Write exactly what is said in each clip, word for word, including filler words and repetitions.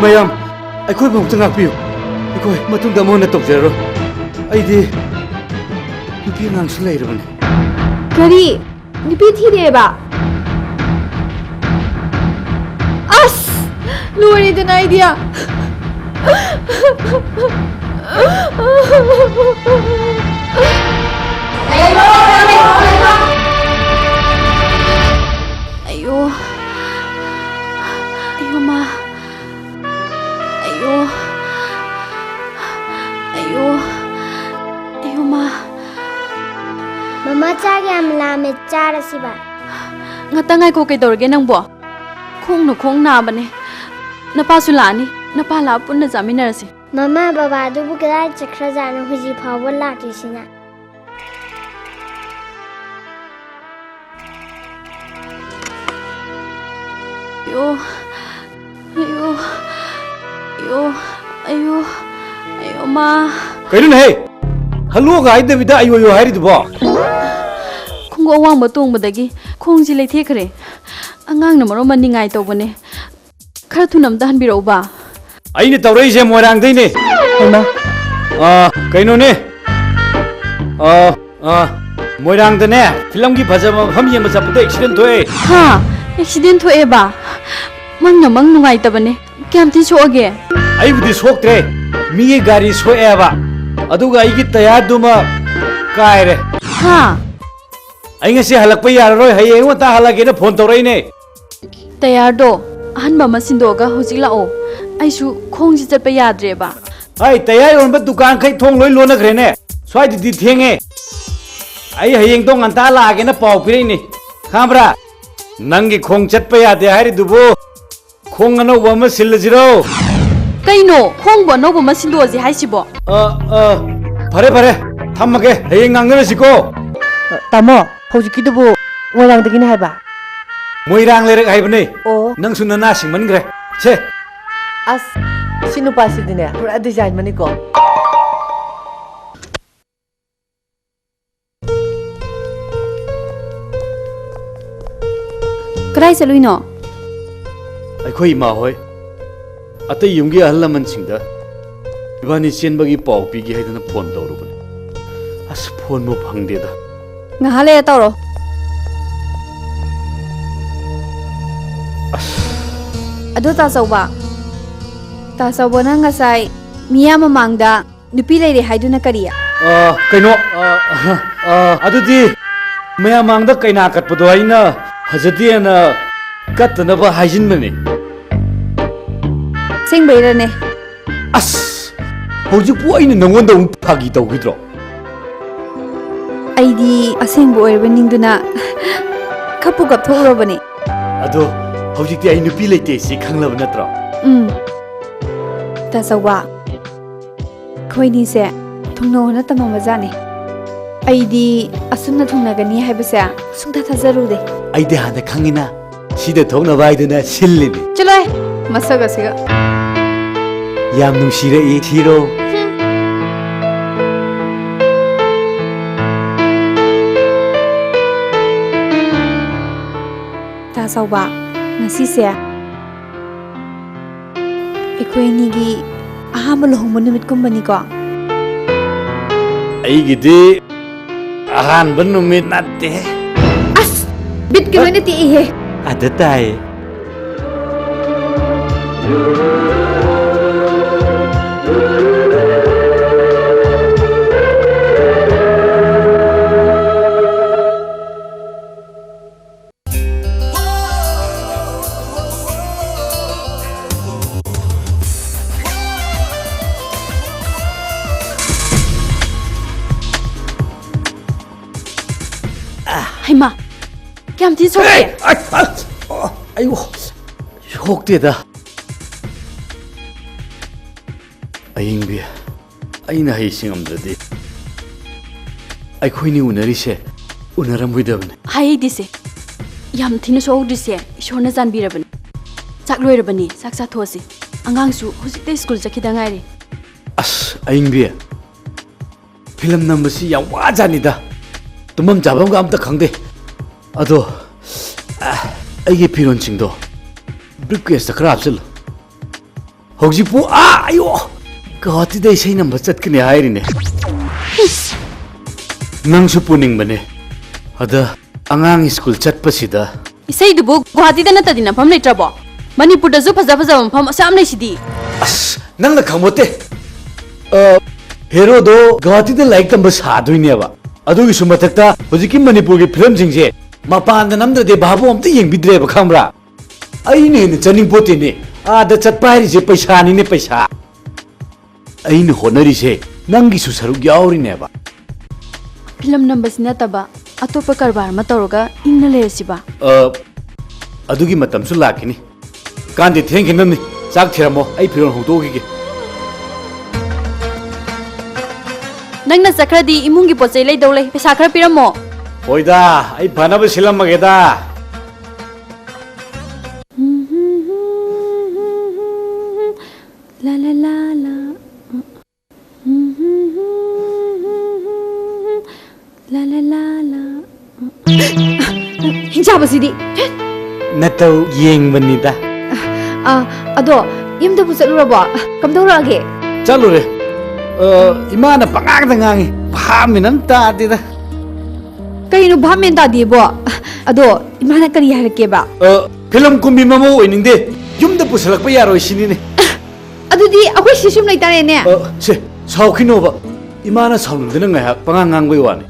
ꯃꯌꯥꯝ, ꯑꯩꯈꯣꯏꯕꯨ ꯑꯃꯨꯛꯇ ꯉꯥꯛꯄꯤꯌꯨ꯫ ꯑꯩꯈꯣꯏ ꯃꯇꯨꯡꯗ ꯑꯃꯨꯛ ꯍꯟꯅ ꯇꯧꯖꯔꯔꯣꯏ꯫ ꯑꯩꯗꯤ ꯅꯨꯄꯤ ꯑꯉꯥꯡꯁꯨ ꯂꯩꯔꯕꯅꯤ꯫ ꯀꯔꯤ? ꯅꯨꯄꯤ ꯊꯤꯔꯦꯕ? ꯑꯁ! ꯂꯣꯏꯔꯦꯗꯅ ꯑꯩꯗꯤ꯫ ꯑꯌꯣ꯫ ꯑꯌꯣ ꯃꯥ꯫ ꯑꯌꯣ꯫ ꯑꯌꯣ꯫ ꯑꯌꯣ ꯃꯥ꯫ ꯃꯃꯥ, ꯆꯥꯛ ꯌꯥꯝ ꯂꯥꯝꯃꯦ, ꯆꯥꯔꯁꯤꯕ꯫ ꯉꯥꯛꯇ ꯉꯥꯏꯈꯣ, ꯀꯩꯗꯧꯔꯒꯦ ꯅꯪꯕꯣ? ꯈꯣꯡꯅ ꯈꯣꯡ ꯅꯥꯕꯅꯦ꯫ ꯅꯄꯥꯁꯨ ꯂꯥꯛꯑꯅꯤ, ꯅꯄꯥ ꯂꯥꯛꯑ ꯄꯨꯟꯅ ꯆꯥꯃꯤꯟꯅꯔꯁꯤ꯫ ꯃꯃꯥ, ꯕꯕꯥꯗꯨꯕꯨ ꯀꯗꯥꯏ ꯆꯠꯈ꯭ꯔꯖꯥꯠꯅꯣ? ꯍꯧꯖꯤꯛ ꯐꯥꯎꯕ ꯂꯥꯛꯇ꯭ꯔꯤꯁꯤꯅ꯫ ꯑꯌꯣ, ꯑꯌꯣ, ꯑꯌꯣ, ꯑꯌꯣ, ꯑꯌꯣ ꯃꯥ꯫ ꯀꯩꯅꯣꯅꯦꯍꯦ? ꯍꯜꯂꯣꯒ ꯍꯥꯏꯗꯕꯤꯗ ꯑꯌꯣ ꯑꯌꯣ ꯍꯥꯏꯔꯤꯗꯨꯕꯣ? ꯈꯣꯡꯎꯞ ꯑꯋꯥꯡꯕ ꯇꯣꯡꯕꯗꯒꯤ ꯈꯣꯡꯁꯤ ꯂꯩꯊꯦꯛꯈ꯭ꯔꯦ꯫ ꯑꯉꯥꯡꯅ ꯃꯔꯣꯟ ꯑꯃ ꯅꯤꯡꯉꯥꯏ ꯇꯧꯕꯅꯦ꯫ ꯈꯔ ꯊꯨꯅ ꯑꯝꯇ ꯍꯟꯕꯤꯔꯛꯎꯕ꯫ ꯑꯩꯅ ꯇꯧꯔꯛꯏꯁꯦ ꯃꯣꯏꯔꯥꯡꯗꯩꯅꯦ꯫ ꯍꯩꯃꯥ꯫ ꯑꯥ, ꯀꯩꯅꯣꯅꯦ꯫ ꯑꯥ, ꯑꯥ, ꯃꯣꯏꯔꯥꯡꯗꯅꯦ, ꯐꯤꯂꯝꯒꯤ ꯐꯖꯕ ꯃꯐꯝ ꯌꯦꯡꯕ ꯆꯠꯄꯗ ꯑꯦꯛꯁꯤꯗꯦꯟ ꯊꯣꯛꯑꯦ꯫ ꯍꯥ? ꯑꯦꯛꯁꯤꯗꯦꯟ ꯊꯣꯛꯑꯦꯕ? ꯃꯪꯅ ꯃꯪ ꯅꯨꯡꯉꯥꯏꯇꯕꯅꯦ꯫ ꯀꯌꯥꯝ ꯊꯤ ꯁꯣꯛꯑꯒꯦ? ꯑꯩꯕꯨꯗꯤ ꯁꯣꯛꯇ꯭ꯔꯦ, ꯃꯤꯒꯤ ꯒꯥꯔꯤ ꯁꯣꯛꯑꯦꯕ꯫ ꯑꯗꯨꯒ ꯑꯩꯒꯤ ꯇꯌꯥꯔꯗꯨꯃ ꯀꯥꯏꯔꯦ꯫ ꯍꯥ? ꯑꯩ ꯉꯁꯤ ꯍꯜꯂꯛꯄ ꯌꯥꯔꯔꯣꯏ, ꯍꯌꯦꯡ ꯑꯌꯨꯛ ꯉꯟꯇꯥ ꯍꯜꯂꯛꯑꯒꯦꯅ ꯐꯣꯟ ꯇꯧꯔꯛꯏꯅꯦ꯫ ꯇꯌꯥꯔꯗꯣ ꯑꯍꯟꯕ ꯑꯃ ꯁꯤꯟꯗꯣꯛꯑꯒ ꯍꯧꯖꯤꯛ ꯂꯥꯛꯑꯣ꯫ ꯑꯩꯁꯨ ꯈꯣꯡꯁꯤ ꯆꯠꯄ ꯌꯥꯗ꯭ꯔꯦꯕ꯫ ꯍꯥꯏ, ꯇꯌꯥꯔ ꯌꯣꯟꯕ ꯗꯨꯀꯥꯟꯈꯩ ꯊꯣꯡ ꯂꯣꯏ ꯂꯣꯟꯅꯈ꯭ꯔꯦꯅꯦ꯫ ꯁ꯭ꯋꯥꯏꯗꯗꯤ ꯊꯦꯡꯉꯦ꯫ ꯑꯩ ꯍꯌꯦꯡꯗꯣ ꯉꯟꯇꯥ ꯂꯥꯛꯑꯒꯦꯅ ꯄꯥꯎ ꯄꯤꯔꯛꯏꯅꯦ꯫ ꯈꯪꯕ꯭ꯔꯥ? ꯅꯪꯒꯤ ꯈꯣꯡ ꯆꯠꯄ ꯌꯥꯗꯦ ꯍꯥꯏꯔꯤꯗꯨꯕꯨ ꯈꯣꯡ ꯑꯅꯧꯕ ꯑꯃ ꯁꯤꯜꯂꯁꯤꯔꯣ? ꯀꯩꯅꯣ? ꯈꯣꯡꯕꯨ ꯑꯅꯧꯕ ꯑꯃ ꯁꯤꯟꯗꯣꯛꯑꯁꯤ ꯍꯥꯏꯁꯤꯕꯣ? ꯑ, ꯑ, ꯐꯔꯦ, ꯐꯔꯦ꯫ ꯊꯝꯃꯒꯦ꯫ ꯍꯌꯦꯡ ꯉꯥꯡꯅꯔꯁꯤꯀꯣ꯫ ꯇꯥꯃꯣ, ꯍꯧꯖꯤꯛꯀꯤꯗꯨꯕꯨ ꯃꯣꯏꯔꯥꯡꯗꯒꯤꯅꯦ ꯍꯥꯏꯕ? ꯃꯣꯏꯔꯥꯡ ꯂꯩꯔꯛ ꯍꯥꯏꯕꯅꯦ꯫ ꯑꯣ꯫ ꯅꯪꯁꯨ ꯅꯅꯥ ꯁꯤꯡꯃꯟꯈ꯭ꯔꯦ꯫ ꯁꯦ꯫ ꯑꯁ, ꯁꯤ ꯅꯨꯄꯥꯁꯤꯗꯤꯅꯦ ꯄꯨꯔꯥ ꯗꯤꯖꯥꯏꯟ ꯑꯃꯅꯤꯀꯣ꯫ ꯀꯗꯥꯏ ꯆꯠꯂꯨꯏꯅꯣ? ꯑꯩꯈꯣꯏ ꯏꯃꯥ ꯍꯣꯏ ꯑꯇꯩ ꯌꯨꯝꯒꯤ ꯑꯍꯜ ꯂꯃꯟꯁꯤꯡꯗ ꯏꯕꯥꯅꯤ ꯆꯦꯟꯕꯒꯤ ꯄꯥꯎ ꯄꯤꯒꯦ ꯍꯥꯏꯗꯅ ꯐꯣꯟ ꯇꯧꯔꯨꯕꯅꯤ꯫ ꯑꯁ, ꯐꯣꯟꯕꯨ ꯐꯪꯗꯦꯗ꯫ ꯉꯥꯏꯍꯥꯛ ꯂꯩꯔ ꯇꯧꯔꯣ꯫ ꯑꯁ꯫ ꯑꯗꯣ ꯇꯥꯆꯧꯕ, ꯇꯥꯆꯧꯕꯅ ꯉꯁꯥꯏ ꯃꯤꯌꯥꯝ ꯃꯃꯥꯡꯗ ꯅꯨꯄꯤ ꯂꯩꯔꯦ ꯍꯥꯏꯗꯨꯅ ꯀꯔꯤ? ꯑ, ꯀꯩꯅꯣ, ꯑ, ꯑ, ꯑꯗꯨꯗꯤ ꯃꯌꯥꯝ ꯃꯥꯡꯗ ꯀꯩꯅꯥ ꯀꯠꯄꯗꯣ ꯑꯩꯅ ꯐꯖꯗꯦꯅ ꯀꯠꯇꯅꯕ ꯍꯥꯏꯖꯤꯟꯕꯅꯦ꯫ ꯑꯁꯦꯡꯕꯩꯔꯅꯦ? ꯑꯁ! ꯍꯧꯖꯤꯛꯄꯨ ꯑꯩꯅ ꯅꯉꯣꯟꯗ ꯑꯃꯨꯛ ꯐꯥꯒꯤ ꯇꯧꯈꯤꯗ꯭ꯔꯣ? ꯑꯩꯗꯤ ꯑꯁꯦꯡꯕ ꯑꯣꯏꯔꯕ ꯅꯤꯡꯗꯨꯅ ꯀꯞꯄꯨ ꯀꯞꯊꯣꯛꯎꯔꯕꯅꯦ꯫ ꯑꯗꯣ ꯍꯧꯖꯤꯛꯇꯤ ꯑꯩ ꯅꯨꯄꯤ ꯂꯩꯇꯦ ꯁꯤ ꯈꯪꯂꯕ ꯅꯠꯇ꯭ꯔꯣ? ꯎꯝ꯫ ꯇꯥꯆꯧꯕ, ꯑꯩꯈꯣꯏꯅꯤꯁꯦ ꯊꯨꯡꯅꯧꯅ ꯇꯝꯃꯝꯕꯖꯥꯠꯅꯤ꯫ ꯑꯩꯗꯤ ꯑꯁꯨꯝꯅ ꯊꯨꯡꯅꯒꯅꯤ ꯍꯥꯏꯕꯁꯦ ꯁꯨꯡꯊꯥ ꯊꯥꯖꯔꯨꯗꯦ꯫ ꯑꯩꯗꯤ ꯍꯥꯟꯅ ꯈꯪꯉꯤꯅ, ꯁꯤꯗ ꯊꯣꯛꯅꯕ ꯍꯥꯏꯗꯨꯅ ꯁꯤꯜꯂꯤꯅꯤ꯫ ꯆꯠꯂꯣꯍꯦ, ꯃꯁꯛ ꯑꯁꯤꯒ꯫ ꯌꯥꯝ ꯅꯨꯡꯁꯤꯔꯛꯏ ꯊꯤꯔꯣ꯫ ꯇꯥꯆꯧꯕ, ꯉꯁꯤꯁꯦ ꯑꯩꯈꯣꯏ ꯑꯅꯤꯒꯤ ꯑꯍꯥꯟꯕ ꯂꯨꯍꯣꯡꯕ ꯅꯨꯃꯤꯠꯀꯨꯝꯕꯅꯤꯀꯣ꯫ ꯑꯩꯒꯤꯗꯤ ꯑꯍꯥꯟꯕ ꯅꯨꯃꯤꯠ ꯅꯠꯇꯦ꯫ ꯑꯁ! ꯕꯤꯠꯀ ꯂꯣꯏꯅ ꯇꯦꯛꯏꯍꯦ꯫ ꯑꯗ ꯇꯥꯏ꯫ ꯍꯩꯃꯥ, ꯀꯌꯥꯝ ꯊꯤ ꯁꯣꯛꯀꯦ? ꯑꯩ, ꯑꯩ, ꯑꯩ, ꯑꯣ, ꯑꯩꯌꯣ, ꯁꯣꯛꯇꯦꯗ꯫ ꯑꯌꯤꯡꯕꯤ, ꯑꯩꯅ ꯍꯩ ꯁꯤꯡꯉꯝꯗ꯭ꯔꯗꯤ ꯑꯩꯈꯣꯏꯅꯤ ꯎꯅꯔꯤꯁꯦ ꯎꯅꯔꯝꯃꯣꯏꯗꯕꯅꯤ꯫ ꯍꯥꯏꯗꯤꯁꯦ, ꯌꯥꯝ ꯊꯤꯅ ꯁꯣꯛꯍꯧꯗ꯭ꯔꯤꯁꯦ ꯏꯁꯣꯔꯅ ꯆꯥꯟꯕꯤꯔꯕꯅꯤ꯫ ꯆꯥꯛ ꯂꯣꯏꯔꯕꯅꯤ, ꯆꯥꯛ ꯆꯥꯊꯣꯛꯑꯁꯤ꯫ ꯑꯉꯥꯡꯁꯨ ꯍꯧꯖꯤꯛꯇ ꯁ꯭ꯀꯨꯜ ꯆꯠꯈꯤꯗ ꯉꯥꯏꯔꯤ꯫ ꯑꯁ, ꯑꯌꯤꯡꯕꯤ, ꯐꯤꯂꯝ ꯅꯝꯕꯁꯤ ꯌꯥꯝ ꯋꯥꯖꯥꯠꯅꯤꯗ꯫ ꯇꯨꯝꯐꯝ ꯆꯥꯐꯝꯒ ꯑꯝꯇ ꯈꯪꯗꯦ꯫ ꯑꯗꯣ, ꯑ, ꯑꯩꯒꯤ ꯐꯤꯔꯣꯜꯁꯤꯡꯗꯣ ꯕ꯭ꯔꯤꯐ ꯀꯦꯁꯇ ꯈꯔ ꯍꯥꯞꯆꯤꯜꯂꯨ꯫ ꯍꯧꯖꯤꯛꯄꯨ, ꯑꯥ, ꯑꯌꯣ, ꯒꯨꯋꯥꯍꯥꯇꯤꯗ ꯏꯁꯩ ꯅꯝꯕ ꯆꯠꯀꯅꯤ ꯍꯥꯏꯔꯤꯅꯦ꯫ ꯅꯪꯁꯨ ꯄꯨꯅꯤꯡꯕꯅꯦ꯫ ꯑꯗ ꯑꯉꯥꯡ ꯁ꯭ꯀꯨꯜ ꯆꯠꯄꯁꯤꯗ꯫ ꯏꯁꯩꯗꯨꯕꯨ ꯒꯨꯋꯥꯍꯥꯇꯤꯗ ꯅꯠꯇꯗꯤ ꯅꯝꯐꯝ ꯂꯩꯇ꯭ꯔꯕꯣ? ꯃꯅꯤꯄꯨꯔꯗꯁꯨ ꯐꯖ ꯐꯖꯕ ꯃꯐꯝ ꯑꯁꯨꯛ ꯌꯥꯝ ꯂꯩꯁꯤꯗꯤ꯫ ꯑꯁ, ꯅꯪꯅ ꯈꯪꯕꯣꯠꯇꯦ꯫ ꯑ, ꯍꯦꯔꯣꯗꯣ ꯒꯨꯋꯥꯍꯥꯇꯤꯗ ꯂꯥꯏꯔꯤꯛ ꯇꯝꯕ ꯁꯥꯗꯣꯏꯅꯦꯕ꯫ ꯑꯗꯨꯒꯤꯁꯨ ꯃꯊꯛꯇ ꯍꯧꯖꯤꯛꯀꯤ ꯃꯅꯤꯄꯨꯔꯒꯤ ꯐꯤꯂꯝꯁꯤꯡꯁꯦ ꯃꯄꯥꯟꯗ ꯅꯝꯗ꯭ꯔꯗꯤ ꯚꯥꯕꯣꯛ ꯑꯝꯇ ꯌꯦꯡꯕꯤꯗ꯭ꯔꯦꯕ, ꯈꯪꯕ꯭ꯔꯥ? ꯑꯩꯅ ꯍꯦꯟꯅ ꯆꯠꯅꯤꯡ ꯄꯣꯠꯇꯦꯅꯦ꯫ ꯑꯥꯗ ꯆꯠꯄ ꯍꯥꯏꯔꯤꯁꯦ ꯄꯩꯁꯥꯅꯤꯅꯦ, ꯄꯩꯁꯥ꯫ ꯑꯩꯅ ꯍꯣꯠꯅꯔꯤꯁꯦ ꯅꯪꯒꯤꯁꯨ ꯁꯔꯨꯛ ꯌꯥꯎꯔꯤꯅꯦꯕ꯫ ꯐꯤꯂꯝ ꯅꯝꯕꯁꯤ ꯅꯠꯇꯕ ꯑꯇꯣꯞꯄ ꯀꯔꯕꯥꯔ ꯑꯃ ꯇꯧꯔꯒ ꯏꯪꯅ ꯂꯩꯔꯁꯤꯕ? ꯑ, ꯑꯗꯨꯒꯤ ꯃꯇꯝꯁꯨ ꯂꯥꯛꯈꯤꯅꯤ꯫ ꯀꯥꯟꯗꯦ, ꯊꯦꯡꯈꯤꯅꯕꯅꯤ꯫ ꯆꯥꯛ ꯊꯤꯔꯝꯃꯣ, ꯑꯩ ꯐꯤꯔꯣꯜ ꯍꯣꯡꯗꯣꯛꯎꯈꯤꯒꯦ꯫ ꯅꯪꯅ ꯆꯠꯈ꯭ꯔꯗꯤ ꯏꯃꯨꯡꯒꯤ ꯄꯣꯠ ꯆꯩ ꯂꯩꯗꯧ ꯂꯩ, ꯄꯩꯁꯥ ꯈꯔ ꯄꯤꯔꯝꯃꯣ꯫ ꯍꯣꯏꯗ, ꯑꯩ ꯐꯅꯕ ꯁꯤꯜꯂꯝꯃꯒꯦꯗ꯫ ꯂꯥ ꯂꯥ ꯂꯥ ꯂꯥ꯫ ꯂꯥ ꯂꯥ ꯂꯥ ꯂꯥ꯫ ꯍꯤꯡꯆꯥꯕꯁꯤꯗꯤ꯫ ꯅꯇꯧ ꯌꯦꯡꯕꯅꯤꯗ꯫ ꯑ, ꯑꯗꯣ ꯌꯨꯝꯗꯕꯨ ꯆꯠꯂꯨꯔꯕꯣ? ꯀꯝꯗꯧꯔꯛꯑꯒꯦ? ꯆꯠꯂꯨꯔꯦ꯫ ꯑ, ꯏꯃꯥꯅ ꯄꯉꯥꯡꯗ ꯉꯥꯡꯉꯤ꯫ ꯚꯥꯞ ꯃꯦꯟ ꯑꯝ ꯇꯥꯗꯦꯗ꯫ ꯀꯩꯅꯣ ꯚꯥꯞ ꯃꯦꯟ ꯇꯥꯗꯦꯕꯣ? ꯑꯗꯣ ꯏꯃꯥꯅ ꯀꯔꯤ ꯍꯥꯏꯔꯛꯀꯦꯕ? ꯑ, ꯐꯤꯂꯝ ꯀꯨꯝꯕꯤ ꯃꯃꯧ ꯑꯣꯏꯅꯤꯡꯗꯦ, ꯌꯨꯝꯗ ꯄꯨꯁꯜꯂꯛꯄ ꯌꯥꯔꯣꯏ ꯁꯤꯅꯤꯅꯦ꯫ ꯑꯗꯨꯗꯤ ꯑꯩꯈꯣꯏ ꯁꯤ ꯁꯨꯝ ꯂꯩꯇꯥꯔꯦꯅꯦ꯫ ꯑ, ꯁꯦ, ꯁꯥꯎꯈꯤꯅꯣꯕ꯫ ꯏꯃꯥꯅ ꯁꯥꯎꯅꯤꯡꯗꯅ ꯉꯥꯏꯍꯥꯛ ꯄꯉꯥꯡ ꯉꯥꯡꯕꯩ ꯋꯥꯅꯤ꯫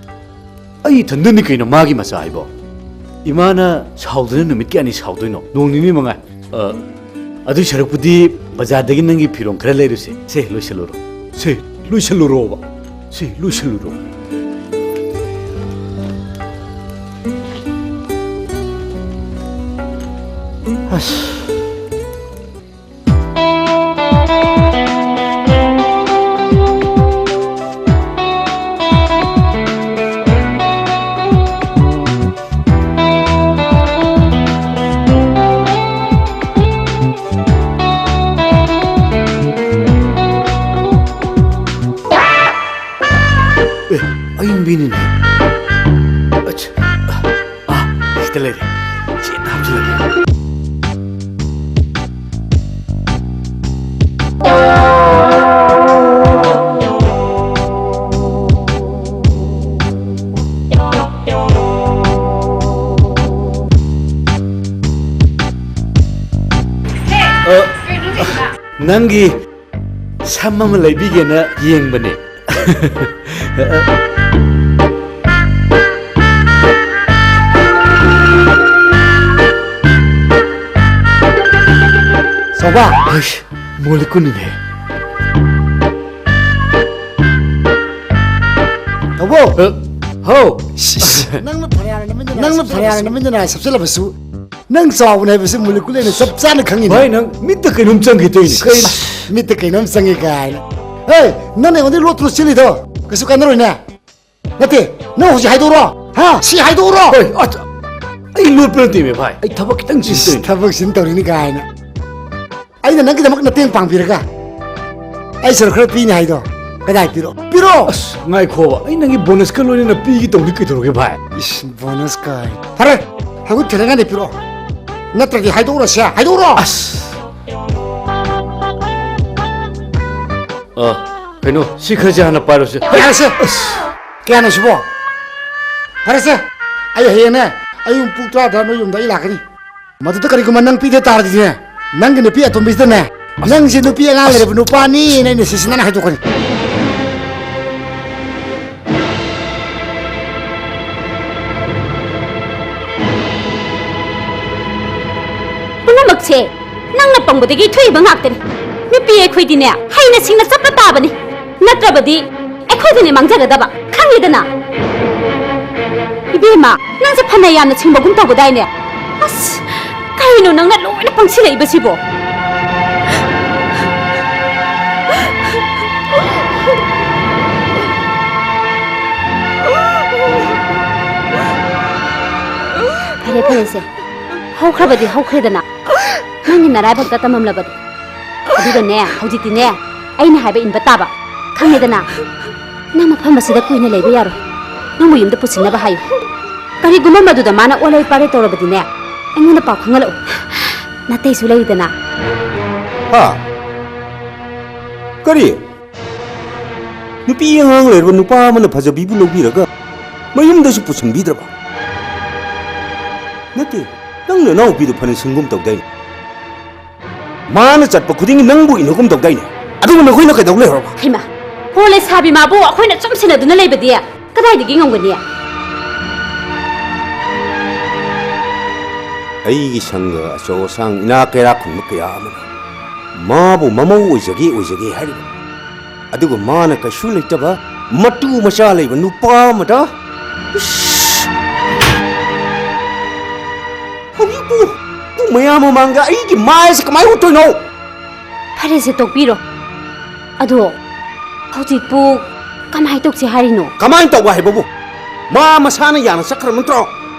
ꯑꯩ ꯏꯊꯟꯗꯅꯤ ꯀꯩꯅꯣ ꯃꯥꯒꯤ ꯃꯆꯥ ꯍꯥꯏꯕꯣ꯫ ꯏꯃꯥꯅ ꯁꯥꯎꯗꯅ ꯅꯨꯃꯤꯠ ꯀꯌꯥꯅꯤ ꯁꯥꯎꯗꯣꯏꯅꯣ? ꯅꯣꯡ ꯅꯤꯅꯤ ꯃꯉꯥꯏ꯫ ꯑ, ꯑꯗꯨꯏ ꯁꯔꯨꯛꯄꯨꯗꯤ ꯕꯖꯥꯔꯗꯒꯤ ꯅꯪꯒꯤ ꯐꯤꯔꯣꯜ ꯈꯔ ꯂꯩꯔꯨꯁꯦ꯫ ꯁꯦ, ꯂꯣꯏꯁꯜꯂꯨꯔꯣ꯫ ꯁꯦ, ꯂꯣꯏꯁꯜꯂꯨꯔꯣꯕ꯫ ꯁꯦ, ꯂꯣꯏꯁꯜꯂꯨꯔꯣ꯫ ꯑꯁ꯫ ꯑꯦ, ꯑꯌꯤꯡꯕꯤꯅꯤꯅꯦ꯫ ꯑꯠꯆꯥ꯫ ꯑꯥ, ꯁꯤꯗ ꯂꯩꯔꯦ꯫ ꯆꯦꯠꯅ ꯍꯥꯞꯆꯤꯜꯂꯒꯦ꯫ ꯅꯪꯒꯤ ꯁꯝ ꯑꯃ ꯂꯩꯕꯤꯒꯦꯅ ꯌꯦꯡꯕꯅꯦ꯫ ꯆꯥꯎꯕ! ꯑꯩꯁ, ꯃꯣꯂꯤꯀꯨꯟꯅꯤꯅꯦ꯫ ꯇꯧꯕꯣ! ꯑ, ꯍꯥꯎ! ꯅꯪꯅ ꯐꯅꯌꯥꯝꯅ ꯅꯃꯤꯟꯗꯅ ꯅꯪꯅ ꯐꯅꯌꯥꯝꯅ ꯅꯃꯤꯟꯗꯅ ꯁꯞꯆꯜꯂꯕꯁꯨ, ꯅꯪ ꯆꯥꯎꯕꯅꯦ ꯍꯥꯏꯕꯁꯤ ꯃꯣꯂꯤꯀꯨꯟꯅ ꯆꯞ ꯆꯥꯅ ꯈꯪꯉꯤꯅꯦ꯫ ꯚꯥꯏ, ꯅꯪ ꯃꯤꯠꯇ ꯀꯩꯅꯣꯝ ꯆꯪꯒꯦ ꯇꯧꯔꯤꯅꯦ꯫ ꯀꯩꯅꯣ? ꯃꯤꯠꯇ ꯀꯩꯅꯣꯝ ꯆꯪꯉꯦ ꯀꯥꯏꯅ꯫ ꯍꯦ, ꯅꯪ ꯑꯩꯉꯣꯟꯗ ꯂꯣꯠꯇꯨ ꯂꯣꯠꯁꯤꯜꯂꯤꯗꯣ ꯀꯩꯁꯨ ꯀꯥꯟꯅꯔꯣꯏꯅꯦ꯫ ꯅꯠꯇꯦ, ꯅꯪ ꯍꯧꯖꯤꯛ ꯍꯥꯏꯗꯣꯛꯎꯔꯣ꯫ ꯍꯥ? ꯁꯤ ꯍꯥꯏꯗꯣꯛꯎꯔꯣ꯫ ꯍꯣꯏ, ꯑꯗ-, ꯑꯩ ꯂꯣꯠꯄ ꯅꯠꯇꯦꯃꯦ ꯚꯥꯏ, ꯑꯩ ꯊꯕꯛ ꯈꯤꯇꯪ ꯏꯁ, ꯆꯤꯟꯗꯣꯏꯅꯦ꯫ ꯊꯕꯛ ꯆꯤꯟ ꯇꯧꯔꯤꯅꯤ ꯀꯥꯏꯅ꯫ ꯑꯩꯅ ꯅꯪꯒꯤꯗꯃꯛ ꯃꯇꯦꯡ ꯄꯥꯡꯕꯤꯔꯒ ꯑꯩ ꯁꯔꯨꯛ ꯈꯔ ꯄꯤꯅꯤ ꯍꯥꯏꯗꯣ ꯀꯗꯥꯏ ꯄꯤꯔꯣ? ꯄꯤꯔꯣ! ꯑꯁ, ꯉꯥꯏꯈꯣꯕ, ꯑꯩ ꯅꯪꯒꯤ ꯕꯣꯅꯁꯀ ꯂꯣꯏꯅꯅ ꯄꯤꯒꯦ ꯇꯧꯅꯤ, ꯀꯩꯗꯧꯔꯒꯦ ꯚꯥꯏ? ꯏꯁ, ꯕꯣꯅꯁ ꯀꯥꯏ꯫ ꯐꯔꯦ, ꯍꯧꯖꯤꯛ ꯊꯤꯜꯂꯉꯥꯏꯗ ꯄꯤꯔꯛꯑꯣ꯫ ꯅꯠꯇ꯭ꯔꯗꯤ ꯍꯥꯏꯗꯣꯛꯎꯔꯁꯦ, ꯍꯥꯏꯗꯣꯛꯎꯔꯣ! ꯑꯁ! ꯑ, ꯀꯩꯅꯣ, ꯁꯤ ꯈꯔꯁꯦ ꯍꯥꯟꯅ ꯄꯥꯏꯔꯣꯁꯦ꯫ ꯌꯥꯔꯦꯁꯦ! ꯑꯁ! ꯀꯌꯥꯅꯣ ꯁꯤꯕꯣ? ꯐꯔꯦꯁꯦ, ꯑꯩ ꯍꯌꯦꯡꯅꯦ, ꯑꯌꯨꯛ ꯄꯨꯡ ꯇꯔꯥ ꯅꯣꯏ ꯌꯨꯝꯗ ꯑꯩ ꯂꯥꯛꯀꯅꯤ꯫ ꯃꯗꯨꯗ ꯀꯔꯤꯒꯨꯝꯕ ꯅꯪ ꯄꯤꯗ ꯇꯥꯔꯗꯤꯅꯦ, ꯅꯪꯒꯤ ꯅꯨꯄꯤ ꯑꯇꯣꯝꯕꯤꯁꯤꯗꯅꯦ, ꯅꯪꯁꯦ ꯅꯨꯄꯤ ꯑꯉꯥꯡ ꯂꯩꯔꯕ ꯅꯨꯄꯥꯅꯤꯅ ꯑꯩꯅ ꯁꯤꯁꯤꯅꯅ ꯍꯥꯏꯗꯣꯛꯀꯅꯤ꯫ ꯄꯨꯝꯅꯃꯛꯁꯦ ꯅꯪꯅ ꯄꯪꯕꯗꯒꯤ ꯊꯣꯛꯏꯕ ꯉꯥꯛꯇꯅꯤ꯫ ꯅꯨꯄꯤ ꯑꯩꯈꯣꯏꯗꯤꯅꯦ, ꯍꯩꯅ ꯁꯤꯡꯅ ꯆꯠꯄ ꯇꯥꯕꯅꯤ꯫ ꯅꯠꯇ꯭ꯔꯕꯗꯤ ꯑꯩꯈꯣꯏꯗꯅꯦ ꯃꯥꯡꯖꯒꯗꯕ, ꯈꯪꯉꯦꯗꯅ? ꯏꯕꯦꯝꯃ, ꯅꯪꯁꯦ ꯐꯅ ꯌꯥꯝꯅ ꯁꯤꯡꯕꯒꯨꯝ ꯇꯧꯕꯗꯥꯏꯅꯦ? ꯑꯁ, ꯀꯩꯅꯣ ꯅꯪꯅ ꯂꯣꯏꯅ ꯄꯪꯁꯤꯜꯂꯛꯏꯕꯁꯤꯕꯣ? ꯐꯔꯦ, ꯐꯔꯦꯁꯦ, ꯍꯧꯈ꯭ꯔꯕꯗꯤ ꯍꯧꯈ꯭ꯔꯦꯗꯅ, ꯅꯪꯒꯤ ꯅꯔꯥꯏꯕꯛꯇ ꯇꯝꯃꯝꯂꯕꯅꯤ꯫ ꯑꯗꯨꯒꯅꯦ, ꯍꯧꯖꯤꯛꯇꯤꯅꯦ, ꯑꯩꯅ ꯍꯥꯏꯕ ꯏꯟꯕ ꯇꯥꯕ, ꯈꯪꯉꯦꯗꯅ? ꯅꯪ ꯃꯐꯝ ꯑꯁꯤꯗ ꯀꯨꯏꯅ ꯂꯩꯕ ꯌꯥꯔꯣꯏ꯫ ꯅꯪꯕꯨ ꯌꯨꯝꯗ ꯄꯨꯁꯤꯟꯅꯕ ꯍꯥꯏꯌꯨ꯫ ꯀꯔꯤꯒꯨꯝꯕ ꯃꯗꯨꯗ ꯃꯥꯅ ꯑꯣꯂꯩ ꯄꯥꯔꯩ ꯇꯧꯔꯕꯗꯤꯅꯦ, ꯑꯩꯉꯣꯟꯗ ꯄꯥꯎ ꯈꯪꯍꯜꯂꯛꯎ꯫ ꯅꯥꯇꯩꯁꯨ ꯂꯩꯗꯅ꯫ ꯍꯥ? ꯀꯔꯤ? ꯅꯨꯄꯤ ꯑꯉꯥꯡ ꯂꯩꯔꯕ ꯅꯨꯄꯥ ꯑꯃꯅ ꯐꯖꯕꯤꯕꯨ ꯂꯧꯕꯤꯔꯒ ꯃꯌꯨꯝꯗꯁꯨ ꯄꯨꯁꯤꯟꯕꯤꯗ꯭ꯔꯕ? ꯅꯠꯇꯦ, ꯅꯪ ꯅꯅꯥꯎꯄꯤꯗꯣ ꯐꯅ ꯁꯤꯡꯒꯨꯝ ꯇꯧꯗꯥꯏꯅꯦ? ꯃꯥꯅ ꯆꯠꯄ ꯈꯨꯗꯤꯡꯒꯤ ꯅꯪꯕꯨ ꯏꯟꯅꯒꯨꯝ ꯇꯧꯗꯥꯏꯅꯦ? ꯑꯗꯨꯒ ꯅꯈꯣꯏꯅ ꯀꯩꯗꯧ ꯂꯩꯍꯧꯔꯕ? ꯍꯩꯃꯥ, ꯍꯣ ꯂꯩꯁꯥꯕꯤ ꯃꯥꯕꯨ ꯑꯩꯈꯣꯏꯅ ꯁꯨꯝ ꯁꯦꯟꯅꯗꯨꯅ ꯂꯩꯕꯗꯤ ꯀꯗꯥꯏꯗꯒꯤ ꯉꯝꯒꯅꯤ? ꯑꯩꯒꯤ ꯁꯪꯒ ꯑꯆꯧ ꯑꯁꯥꯡ ꯏꯅꯥꯛ ꯀꯩꯔꯥꯛ ꯈꯨꯟꯕ ꯀꯌꯥ ꯑꯃꯅ ꯃꯥꯕꯨ ꯃꯃꯧ ꯑꯣꯏꯖꯒꯦ ꯑꯣꯏꯖꯒꯦ ꯍꯥꯏꯔꯤꯕ꯫ ꯑꯗꯨꯒ ꯃꯥꯅ ꯀꯩꯁꯨ ꯂꯩꯇꯕ ꯃꯇꯨ ꯃꯆꯥ ꯂꯩꯕ ꯅꯨꯄꯥ ꯑꯃꯗ, ꯏꯁ! ꯍꯧꯖꯤꯛꯄꯨ ꯃꯌꯥꯝ ꯃꯃꯥꯡꯗ ꯑꯩꯒꯤ ꯃꯥꯏꯁꯦ ꯀꯃꯥꯏꯅ ꯎꯠꯇꯣꯏꯅꯣ? ꯐꯔꯦꯁꯦ, ꯇꯣꯛꯄꯤꯔꯣ꯫ ꯑꯗꯣ ꯍꯧꯖꯤꯛꯄꯨ ꯀꯃꯥꯏꯅ ꯇꯧꯁꯤ ꯍꯥꯏꯔꯤꯅꯣ? ꯀꯃꯥꯏꯅ ꯇꯧꯕ ꯍꯥꯏꯕꯕꯨ? ꯃꯥ ꯃꯁꯥꯅ ꯌꯥꯅ ꯆꯠꯈ꯭ꯔꯕ ꯅꯠꯇ꯭ꯔꯣ?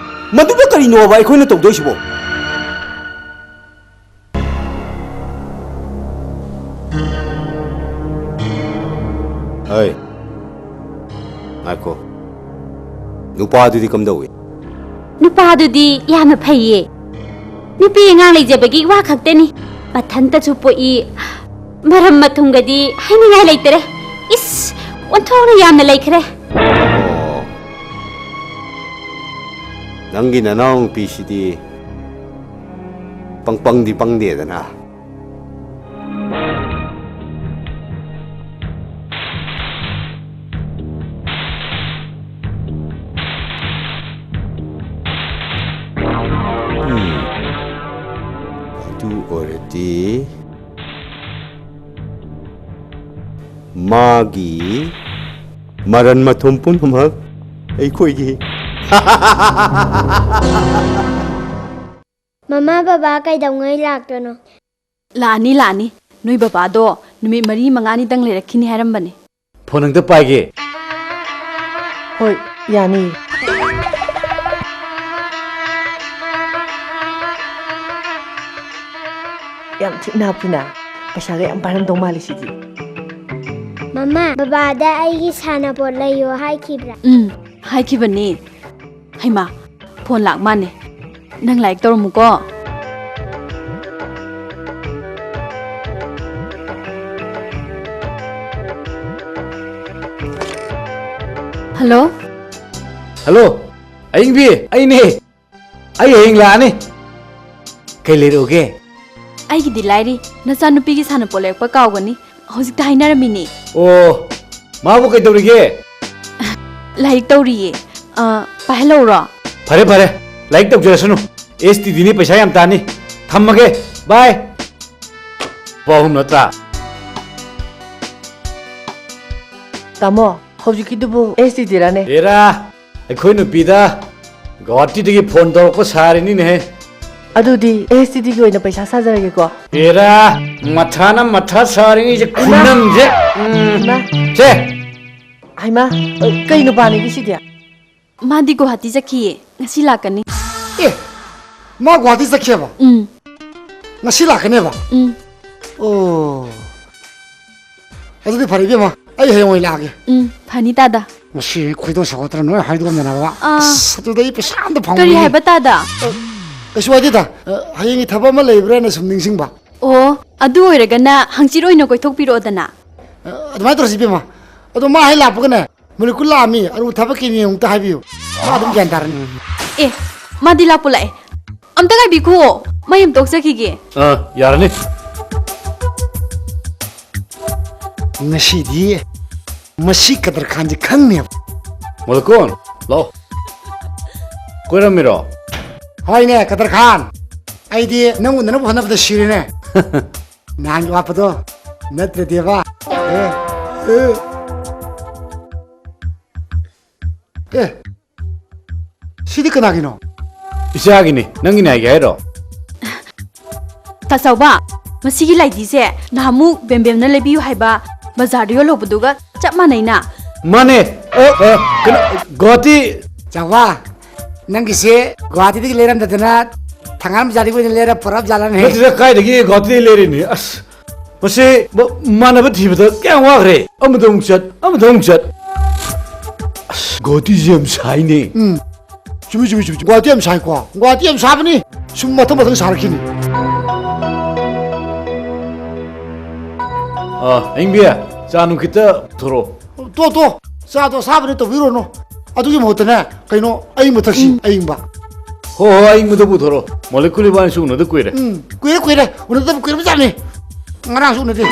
ꯃꯗꯨꯗ ꯀꯔꯤꯅꯣꯕ ꯑꯩꯈꯣꯏꯅ ꯇꯧꯗꯣꯏꯁꯤꯕꯣ? ꯍꯩ, ꯉꯥꯏꯈꯣ꯫ ꯅꯨꯄꯥꯗꯨꯗꯤ ꯀꯝꯗꯧꯏ? ꯅꯨꯄꯥꯗꯨꯗꯤ ꯌꯥꯝꯅ ꯐꯩꯌꯦ꯫ ꯅꯨꯄꯤ ꯑꯉꯥꯡ ꯂꯩꯖꯕꯒꯤ ꯋꯥ ꯈꯛꯇꯅꯤ꯫ ꯃꯊꯟꯇꯁꯨ ꯄꯣꯛꯏ꯫ ꯃꯔꯝ ꯃꯊꯨꯝꯒꯗꯤ ꯍꯥꯏꯅꯤꯡꯉꯥꯏ ꯂꯩꯇꯔꯦ꯫ ꯏꯁ, ꯑꯣꯟꯊꯣꯛꯅ ꯌꯥꯝꯅ ꯂꯩꯈ꯭ꯔꯦ꯫ ꯑꯣ, ꯅꯪꯒꯤ ꯅꯅꯥꯎꯅꯨꯄꯤꯁꯤꯗꯤ ꯄꯪꯄꯪꯗꯤ ꯄꯪꯗꯦꯗꯅ꯫ ꯎꯝ꯫ ꯑꯗꯨ ꯑꯣꯏꯔꯗꯤ ꯃꯥꯒꯤ ꯃꯔꯟ ꯃꯊꯨꯝ ꯄꯨꯝꯅꯃꯛ ꯑꯩꯈꯣꯏꯒꯤ꯫ ꯃꯃꯥ, ꯕꯕꯥ ꯀꯩꯗꯧꯉꯩ ꯂꯥꯛꯇꯣꯏꯅꯣ? ꯂꯥꯛꯑꯅꯤ, ꯂꯥꯛꯑꯅꯤ꯫ ꯅꯣꯏ ꯕꯕꯥꯗꯣ ꯅꯨꯃꯤꯠ ꯃꯔꯤ ꯃꯉꯥꯅꯤꯗꯪ ꯂꯩꯔꯛꯈꯤꯅꯤ ꯍꯥꯏꯔꯝꯕꯅꯦ꯫ ꯐꯣꯟ ꯑꯝꯇ ꯄꯥꯏꯒꯦ꯫ ꯍꯣꯏ, ꯌꯥꯅꯤ꯫ ꯌꯥꯝ ꯊꯤꯛ ꯅꯥꯞꯄꯤꯅ꯫ ꯄꯩꯁꯥꯒ ꯌꯥꯝ ꯄꯥꯏꯔꯝꯗꯧ ꯃꯥꯜꯂꯤ ꯁꯤꯗꯤ꯫ ꯃꯃꯥ, ꯕꯕꯥꯗ ꯑꯩꯒꯤ ꯁꯥꯟꯅꯄꯣꯠ ꯂꯩꯌꯣ ꯍꯥꯏꯈꯤꯕ꯭ꯔꯥ? ꯎꯝ, ꯍꯥꯏꯈꯤꯕꯅꯦ꯫ ꯍꯩꯃꯥ, ꯐꯣꯟ ꯂꯥꯛ ꯃꯥꯅꯦ꯫ ꯅꯪ ꯂꯥꯏꯔꯤꯛ ꯇꯧꯔꯝꯃꯨꯀꯣ꯫ ꯍꯜꯂꯣ? ꯍꯜꯂꯣ, ꯑꯌꯤꯡꯕꯤ, ꯑꯩꯅꯦ꯫ ꯑꯩ ꯍꯌꯦꯡ ꯂꯥꯛꯑꯅꯤ꯫ ꯀꯩ ꯂꯩꯔꯛꯎꯒꯦ? ꯑꯩꯒꯤꯗꯤ ꯂꯥꯏꯔꯤ, ꯅꯆꯥꯅꯨꯄꯤꯒꯤ ꯁꯥꯟꯅꯄꯣꯠ ꯂꯩꯔꯛꯄ ꯀꯥꯎꯒꯅꯤ꯫ ꯍꯧꯖꯤꯛꯇ ꯍꯥꯏꯅꯔꯝꯃꯤꯅꯦ꯫ ꯑꯣ, ꯃꯥꯕꯨ ꯀꯩꯗꯧꯔꯤꯒꯦ? ꯂꯥꯏꯔꯤꯛ ꯇꯧꯔꯤꯌꯦ꯫ ꯑ, ꯄꯥꯏꯍꯜꯂꯧꯔꯣ? ꯐꯔꯦ, ꯐꯔꯦ, ꯂꯥꯏꯔꯤꯛ ꯇꯧꯖꯔꯁꯅꯨ꯫ ꯑꯦꯁ ꯇꯤ ꯗꯤꯅꯤ ꯄꯩꯁꯥ ꯌꯥꯝ ꯇꯥꯅꯤ꯫ ꯊꯝꯃꯒꯦ, ꯕꯥꯏ꯫ ꯂꯨꯄꯥ ꯑꯍꯨꯝ ꯅꯠꯇ꯭ꯔꯥ? ꯇꯥꯃꯣ, ꯍꯧꯖꯤꯛꯀꯤꯗꯨꯕꯨ ꯑꯦꯁ ꯇꯤ ꯗꯤꯔꯅꯦ? ꯑꯦꯔꯥ, ꯑꯩꯈꯣꯏ ꯅꯨꯄꯤꯗ ꯒꯧꯍꯥꯇꯤꯗꯒꯤ ꯐꯣꯟ ꯇꯧꯔꯛꯄ ꯁꯥꯔꯤꯅꯤꯅꯦꯍꯦ꯫ ꯑꯗꯨꯗꯤ ꯑꯦꯁ ꯇꯤ ꯗꯤꯒꯤ ꯑꯣꯏꯅ ꯄꯩꯁꯥ ꯁꯥꯖꯔꯒꯦꯀꯣ꯫ ꯑꯦꯔꯥ, ꯃꯊꯥꯅ ꯃꯊꯥ ꯁꯥꯔꯤꯉꯩꯁꯦ ꯏꯃꯥ! ꯈꯨꯅꯝꯁꯦ꯫ ꯎꯝ꯫ ꯏꯃꯥ! ꯁꯦ! ꯍꯩꯃꯥ, ꯀꯩ ꯅꯨꯄꯥꯅꯤꯒꯤ ꯁꯤꯗꯤ? ꯃꯥꯗꯤ ꯒꯨꯋꯥꯍꯥꯇꯤ ꯆꯠꯈꯤꯌꯦ, ꯉꯁꯤ ꯂꯥꯛꯀꯅꯤ꯫ ꯑꯦ, ꯃꯥ ꯒꯨꯋꯥꯍꯥꯇꯤ ꯆꯠꯈꯤꯌꯦꯕ? ꯎꯝ꯫ ꯉꯁꯤ ꯂꯥꯛꯀꯅꯦꯕ? ꯎꯝ꯫ ꯑꯣ꯫ ꯑꯗꯨꯗꯤ ꯐꯔꯦ ꯏꯕꯦꯝꯃ, ꯑꯩ ꯍꯌꯦꯡ ꯑꯣꯏꯅ ꯂꯥꯛꯑꯒꯦ꯫ ꯎꯝ, ꯐꯅꯤ ꯇꯥꯗ꯫ ꯉꯁꯤ ꯈꯣꯏꯗꯧ ꯁꯥꯎꯒꯠꯇꯅ ꯅꯣꯏ ꯍꯥꯏꯗꯣꯛꯑꯝꯗꯅꯕ꯫ ꯑꯥ꯫ ꯑꯁ, ꯑꯗꯨꯗ ꯑꯩ ꯄꯩꯁꯥ ꯑꯝꯇ ꯐꯪꯉꯣꯏꯅꯦ꯫ ꯀꯔꯤ ꯍꯥꯏꯕ ꯇꯥꯗ? ꯑ, ꯀꯩꯁꯨ ꯍꯥꯏꯗꯦꯗ꯫ ꯑ, ꯍꯌꯦꯡꯒꯤ ꯊꯕꯛ ꯑꯃ ꯂꯩꯕ꯭ꯔꯥꯅ ꯁꯨꯝ ꯅꯤꯡꯁꯤꯡꯕ꯫ ꯑꯣ, ꯑꯗꯨ ꯑꯣꯏꯔꯒꯅ ꯍꯪꯆꯤꯠ ꯑꯣꯏꯅ ꯀꯣꯏꯊꯣꯛꯄꯤꯔꯛꯑꯣꯗꯅ꯫ ꯑ, ꯑꯗꯨꯃꯥꯏꯅ ꯇꯧꯔꯁꯤ ꯏꯕꯦꯝꯃ꯫ ꯑꯗꯣ ꯃꯥ ꯍꯦꯛ ꯂꯥꯛꯄꯒꯅꯦ, ꯃꯣꯂꯤꯀꯨꯜ ꯂꯥꯛꯑꯝꯃꯤ, ꯑꯔꯨ ꯊꯕꯛꯀꯤꯅꯤ ꯑꯃꯨꯛꯇ ꯍꯥꯏꯕꯤꯌꯨ꯫ ꯃꯥ ꯑꯗꯨꯝ ꯒ꯭ꯌꯥꯟ ꯇꯥꯔꯅꯤ꯫ ꯎꯝ꯫ ꯑꯦ, ꯃꯥꯗꯤ ꯂꯥꯛꯄꯨ ꯂꯥꯛꯑꯦ꯫ ꯑꯝꯇ ꯉꯥꯏꯕꯤꯈꯣ, ꯃꯩ ꯑꯝꯇ ꯑꯣꯛꯆꯈꯤꯒꯦ꯫ ꯑ, ꯌꯥꯔꯅꯤ꯫ ꯉꯁꯤꯗꯤ ꯃꯁꯤ ꯀꯗꯔ ꯈꯥꯟꯁꯦ ꯈꯪꯅꯦꯕ꯫ ꯃꯣꯂꯤꯀꯨꯜ, ꯂꯥꯛꯑꯣ꯫ ꯀꯣꯏꯔꯝꯃꯤꯔꯣ? ꯍꯣꯏꯅꯦ, ꯀꯗꯔ ꯈꯥꯟ꯫ ꯑꯩꯗꯤ ꯅꯪ ꯎꯅꯅꯕ ꯍꯣꯠꯅꯕꯗ ꯁꯤꯔꯦꯅꯦ꯫ ꯅꯍꯥꯟꯒꯤ ꯋꯥꯠꯄꯗꯣ ꯅꯠꯇ꯭ꯔꯗꯤꯕ꯫ ꯑꯦ, ꯑꯦ꯫ ꯑꯦ, ꯁꯤꯗꯤ ꯀꯅꯥꯒꯤꯅꯣ? ꯏꯆꯥꯒꯤꯅꯤ, ꯅꯪꯒꯤꯅꯤ ꯍꯥꯏꯒꯦ ꯍꯥꯏꯔꯣ? ꯇꯥꯆꯧꯕ, ꯃꯁꯤꯒꯤ ꯂꯥꯏꯙꯤꯁꯦ ꯅꯍꯥꯟꯃꯨꯛ ꯕꯦꯝꯕꯦꯝꯅ ꯂꯩꯕꯤꯌꯨ ꯍꯥꯏꯕ ꯕꯖꯥꯔꯗ ꯌꯣꯜꯍꯧꯕꯗꯨꯒ ꯆꯞ ꯃꯥꯟꯅꯩꯅ꯫ ꯃꯥꯅꯦ꯫ ꯑ, ꯑ, ꯀꯩꯅꯣ, ꯒꯨꯋꯥꯍꯥꯇꯤ꯫ ꯆꯥꯎꯕ, ꯅꯪꯒꯤꯁꯦ ꯒꯨꯋꯥꯍꯥꯇꯤꯗꯒꯤ ꯂꯩꯔꯝꯗꯗꯅ ꯊꯪꯒꯥꯜ ꯕꯖꯥꯔꯗꯒꯤ ꯑꯣꯏꯅ ꯂꯩꯔ ꯄꯨꯔꯛꯑꯕ ꯖꯥꯠꯂꯅꯦ? ꯅꯠꯇꯦꯗ, ꯀꯥꯏꯗꯒꯤ ꯒꯨꯋꯥꯍꯥꯇꯤꯗꯒꯤ ꯂꯩꯔꯤꯅꯤ? ꯑꯁ, ꯃꯁꯤ ꯃ-, ꯃꯥꯟꯅꯕ ꯊꯤꯕꯗ ꯀꯌꯥꯝ ꯋꯥꯈ꯭ꯔꯦ? ꯑꯃꯗ ꯑꯃꯨꯛ ꯆꯠ, ꯑꯃꯗ ꯑꯃꯨꯛ ꯆꯠ꯫ ꯑꯁ, ꯒꯨꯋꯥꯍꯥꯇꯤꯁꯦ ꯌꯥꯝ ꯁꯥꯏꯅꯦ꯫ ꯎꯝ, ꯆꯨꯝꯃꯤ, ꯆꯨꯝꯃꯤ, ꯆꯨꯝꯃꯤ, ꯆꯨꯝꯃꯤ꯫ ꯒꯨꯋꯥꯍꯥꯇꯤ ꯌꯥꯝ ꯁꯥꯏꯀꯣ꯫ ꯒꯨꯋꯥꯍꯥꯇꯤ ꯌꯥꯝ ꯁꯥꯕꯅꯤ꯫ ꯁꯨꯝ ꯃꯊꯪ ꯃꯊꯪ ꯁꯥꯔꯛꯈꯤꯅꯤ꯫ ꯑ, ꯑꯌꯤꯡꯕꯤ, ꯆꯥ ꯅꯨꯡ ꯈꯤꯇ ꯄꯨꯊꯣꯔꯛꯑꯣ꯫ ꯇꯣ, ꯇꯣ, ꯆꯥꯗꯣ ꯑꯁꯥꯕꯅꯤ ꯇꯧꯕꯤꯔꯨꯔꯅꯨ꯫ ꯑꯗꯨꯒꯤ ꯃꯍꯨꯠꯇꯅꯦ, ꯀꯩꯅꯣ, ꯑꯌꯤꯡꯕ ꯊꯛꯁꯤ, ꯎꯝ꯫ ꯑꯌꯤꯡꯕ꯫ ꯍꯣ ꯍꯣ, ꯑꯏꯪꯕꯗ ꯄꯨꯊꯣꯔꯛꯑꯣ꯫ ꯃꯣꯂꯤꯀꯨꯜ ꯏꯕꯥꯅꯤꯁꯨ ꯎꯅꯗ ꯀꯨꯏꯔꯦ꯫ ꯎꯝ, ꯀꯨꯏꯔꯦ, ꯀꯨꯏꯔꯦ꯫ ꯎꯅꯗꯕ ꯀꯨꯏꯔꯕꯖꯥꯠꯅꯤ꯫ ꯉꯔꯥꯡꯁꯨ ꯎꯅꯗꯦ꯫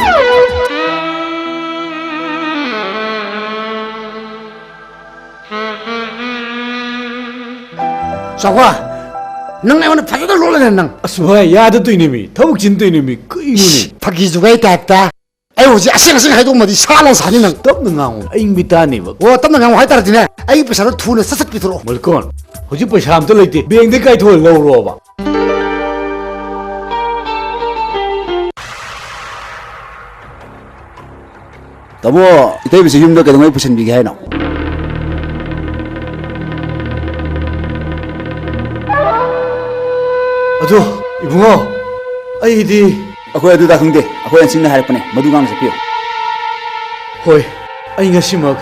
ꯆꯥꯎꯕ, ꯅꯪ ꯑꯩꯉꯣꯟꯗ ꯐꯖꯅ ꯂꯣꯠꯂꯦꯅꯦ ꯅꯪ꯫ ꯑꯁ ꯚꯥꯏ, ꯌꯥꯗ ꯇꯧꯏꯅꯦꯃꯤ꯫ ꯊꯕꯛ ꯆꯤꯟ ꯇꯧꯏꯅꯦꯃꯤ꯫ ꯀꯩꯅꯣꯅꯦ? ꯐꯥꯒꯤ ꯖꯨꯒꯥꯏ ꯇꯥꯏꯞꯇ꯫ ꯑꯩ ꯍꯧꯖꯤꯛ ꯑꯁꯦꯡ ꯑꯁꯦꯡ ꯍꯥꯏꯗꯣꯛꯑꯝꯃꯗꯤ ꯁꯥ ꯂꯥꯟ ꯁꯥꯅꯤ ꯅꯪ꯫ ꯇꯞꯅ ꯉꯥꯡꯉꯨ, ꯑꯏꯪꯕꯤ ꯇꯥꯅꯦꯕ꯫ ꯑꯣ, ꯇꯞꯅ ꯉꯥꯡꯉꯨ ꯍꯥꯏꯇꯥꯔꯗꯤꯅꯦ, ꯑꯩꯒꯤ ꯄꯩꯁꯥꯗꯣ ꯊꯨꯅ ꯁꯠ ꯁꯠ ꯄꯤꯊꯣꯔꯛꯑꯣ꯫ ꯃꯣꯂꯤꯀꯣꯟ, ꯍꯧꯖꯤꯛ ꯄꯩꯁꯥ ꯑꯝꯇ ꯂꯩꯇꯦ꯫ ꯕꯦꯡꯗꯩ ꯀꯥꯏꯊꯣꯛꯑ ꯂꯧꯔꯣꯕ꯫ ꯇꯥꯃꯣ, ꯏꯇꯩꯕꯤꯁꯦ ꯌꯨꯝꯗ ꯀꯩꯗꯧꯉꯩ ꯄꯨꯁꯤꯟꯕꯤꯒꯦ ꯍꯥꯏꯅꯣ? ꯑꯗꯣ, ꯏꯕꯨꯡꯉꯣ, ꯑꯩꯗꯤ ꯑꯩꯈꯣꯏ ꯑꯗꯨꯗ ꯈꯪꯗꯦ꯫ ꯑꯩꯈꯣꯏ ꯑꯟꯁꯤꯡꯅ ꯍꯥꯏꯔꯛꯄꯅꯦ, ꯃꯗꯨ ꯉꯥꯡꯅ ꯆꯠꯄꯤꯌꯨ꯫ ꯍꯣꯏ, ꯑꯩ ꯉꯁꯤꯃꯛ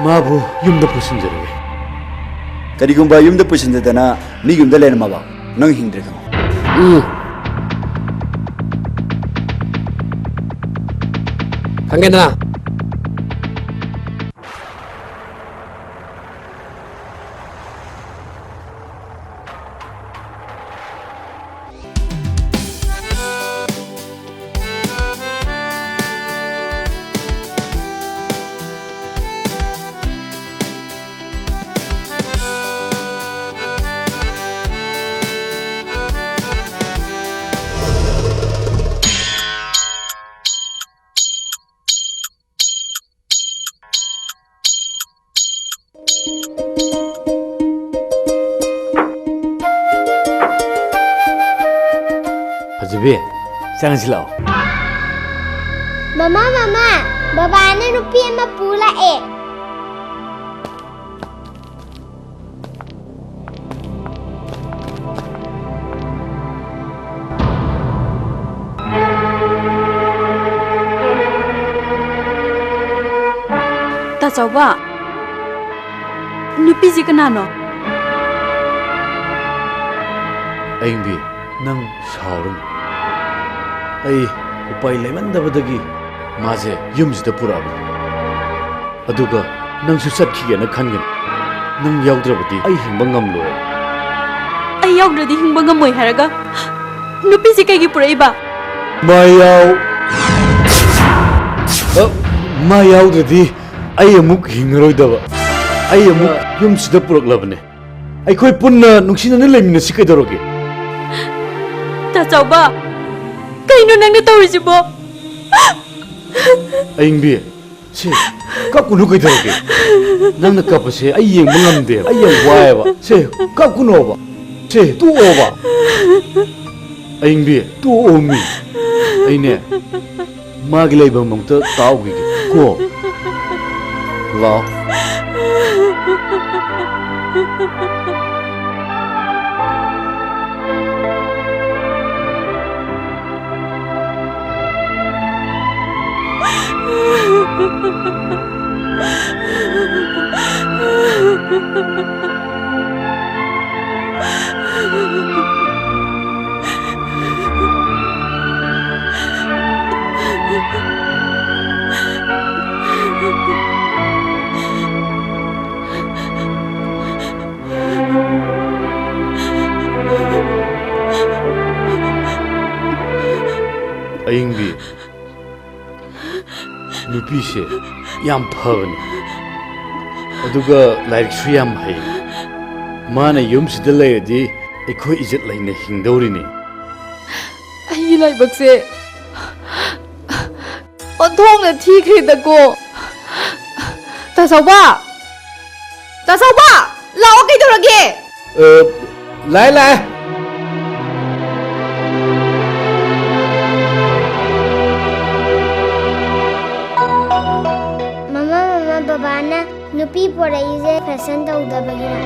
ꯃꯥꯕꯨ ꯌꯨꯝꯗ ꯄꯨꯁꯤꯟꯖꯔꯒꯦ꯫ ꯀꯔꯤꯒꯨꯝꯕ ꯌꯨꯝꯗ ꯄꯨꯁꯤꯟꯗꯗꯅ ꯃꯤꯒꯤ ꯌꯨꯝꯗ ꯂꯩꯔꯝꯃꯕ, ꯅꯪ ꯍꯤꯡꯗ꯭ꯔꯦ ꯈꯪꯉꯣ꯫ ꯎꯝ꯫ ꯈꯪꯉꯦꯗꯅ꯫ ꯐꯖꯕꯤ, ꯆꯪꯉꯁꯤ ꯂꯥꯛꯑꯣ꯫ ꯃꯃꯥ, ꯃꯃꯥ, ꯕꯕꯥꯅ ꯅꯨꯄꯤ ꯑꯃ ꯄꯨ ꯂꯥꯛꯑꯦ꯫ ꯇꯥ ꯆꯥꯎꯕ, ꯅꯨꯄꯤꯁꯤ ꯀꯅꯥꯅꯣ? ꯑꯌꯤꯡꯕꯤ, ꯅꯪ ꯁꯥꯎꯔꯅꯨ꯫ ꯑꯩ ꯎꯄꯥꯏ ꯂꯩꯃꯟꯗꯕꯗꯒꯤ ꯃꯥꯁꯦ ꯌꯨꯝꯁꯤꯗ ꯄꯨꯔꯛꯑꯕꯅꯤ꯫ ꯑꯗꯨꯒ ꯅꯪꯁꯨ ꯆꯠꯈꯤꯒꯦꯅ ꯈꯟꯒꯅꯤ꯫ ꯅꯪ ꯌꯥꯎꯗ꯭ꯔꯕꯗꯤ ꯑꯩ ꯍꯤꯡꯕ ꯉꯝꯂꯣꯏ꯫ ꯌꯥꯎꯗ꯭ꯔꯗꯤ ꯍꯤꯡꯕ ꯉꯝꯃꯣꯏ ꯍꯥꯏꯔꯒ ꯅꯨꯄꯤꯁꯦ ꯀꯩꯒꯤ ꯄꯨꯔꯛꯏꯕ? ꯃꯥ ꯌꯥꯎ-, ꯑ, ꯃꯥ ꯌꯥꯎꯗ꯭ꯔꯗꯤ ꯑꯩ ꯑꯃꯨꯛ ꯍꯤꯡꯉꯔꯣꯏꯗꯕ꯫ ꯑꯩ ꯑꯃꯨꯛ ꯌꯨꯝꯁꯤꯗ ꯄꯨꯔꯛꯂꯕꯅꯦ꯫ ꯑꯩꯈꯣꯏ ꯄꯨꯟꯅ ꯅꯨꯡꯁꯤꯅꯅ ꯂꯩꯃꯤꯟꯅꯁꯤ ꯀꯩꯗꯧꯔꯒꯦ? ꯇꯥ ꯆꯥꯎꯕ, ꯀꯩꯅꯣ ꯅꯪꯅ ꯇꯧꯔꯤꯁꯤꯕꯣ? ꯑꯌꯤꯡꯕꯤ, ꯁꯦ, ꯀꯞꯀꯅꯨ ꯀꯩꯗꯧꯔꯒꯦ? ꯅꯪꯅ ꯀꯞꯄꯁꯦ ꯑꯩ ꯌꯦꯡꯕ ꯉꯝꯗꯦꯕ꯫ ꯑꯩ ꯌꯥꯝ ꯋꯥꯏꯑꯦꯕ꯫ ꯁꯦ, ꯀꯞꯀꯅꯣꯕ꯫ ꯁꯦ, ꯇꯣꯛꯑꯣꯕ꯫ ꯑꯌꯤꯡꯕꯤ, ꯇꯣꯛꯑꯣꯃꯤ꯫ ꯑꯩꯅꯦ, ꯃꯥꯒꯤ ꯂꯩꯐꯝ ꯑꯝꯇ ꯇꯥꯛꯎꯈꯤꯒꯦ ꯀꯣ꯫ ꯂꯥꯛꯑꯣ꯫ ꯑꯌꯤꯡꯕꯤ, ꯅꯨꯄꯤꯁꯦ ꯌꯥꯝ ꯐꯕꯅꯤ, ꯑꯗꯨꯒ ꯂꯥꯏꯔꯤꯛꯁꯨ ꯌꯥꯝ ꯍꯩ꯫ ꯃꯥꯅ ꯌꯨꯝꯁꯤꯗ ꯂꯩꯔꯗꯤ ꯑꯩꯈꯣꯏ ꯏꯖꯠ ꯂꯩꯅ ꯍꯤꯡꯗꯧꯔꯤꯅꯤ꯫ ꯑꯩꯒꯤ ꯂꯥꯏꯕꯛꯁꯦ ꯑꯣꯟꯊꯣꯛꯅ ꯊꯤꯈ꯭ꯔꯦꯗꯀꯣ꯫ ꯇꯥ ꯆꯥꯎꯕ! ꯇꯥ ꯆꯥꯎꯕ! ꯂꯥꯛꯑꯣ, ꯀꯩꯗꯧꯔꯒꯦ? ꯑ, ꯂꯥꯛꯑꯦ, ꯂꯥꯛꯑꯦ꯫ ꯃꯃꯥ, ꯃꯃꯥ, ꯕꯕꯥꯅ ꯅꯨꯄꯤ ꯄꯣꯔꯛꯏꯁꯦ ꯐꯦꯁꯟ ꯇꯧꯗꯕꯒꯤꯔ?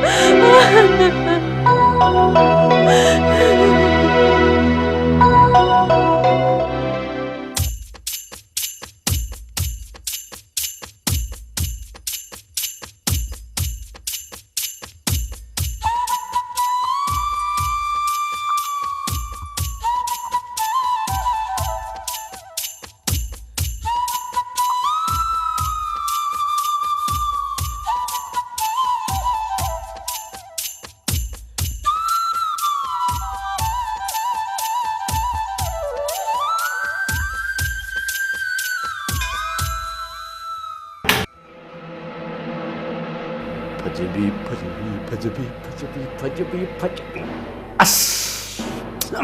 ꯐꯖꯕꯤ, ꯐꯖꯕꯤ, ꯐꯖꯕꯤ, ꯐꯖꯕꯤ, ꯐꯖꯕꯤ, ꯐꯖꯕꯤ꯫ ꯑꯁ!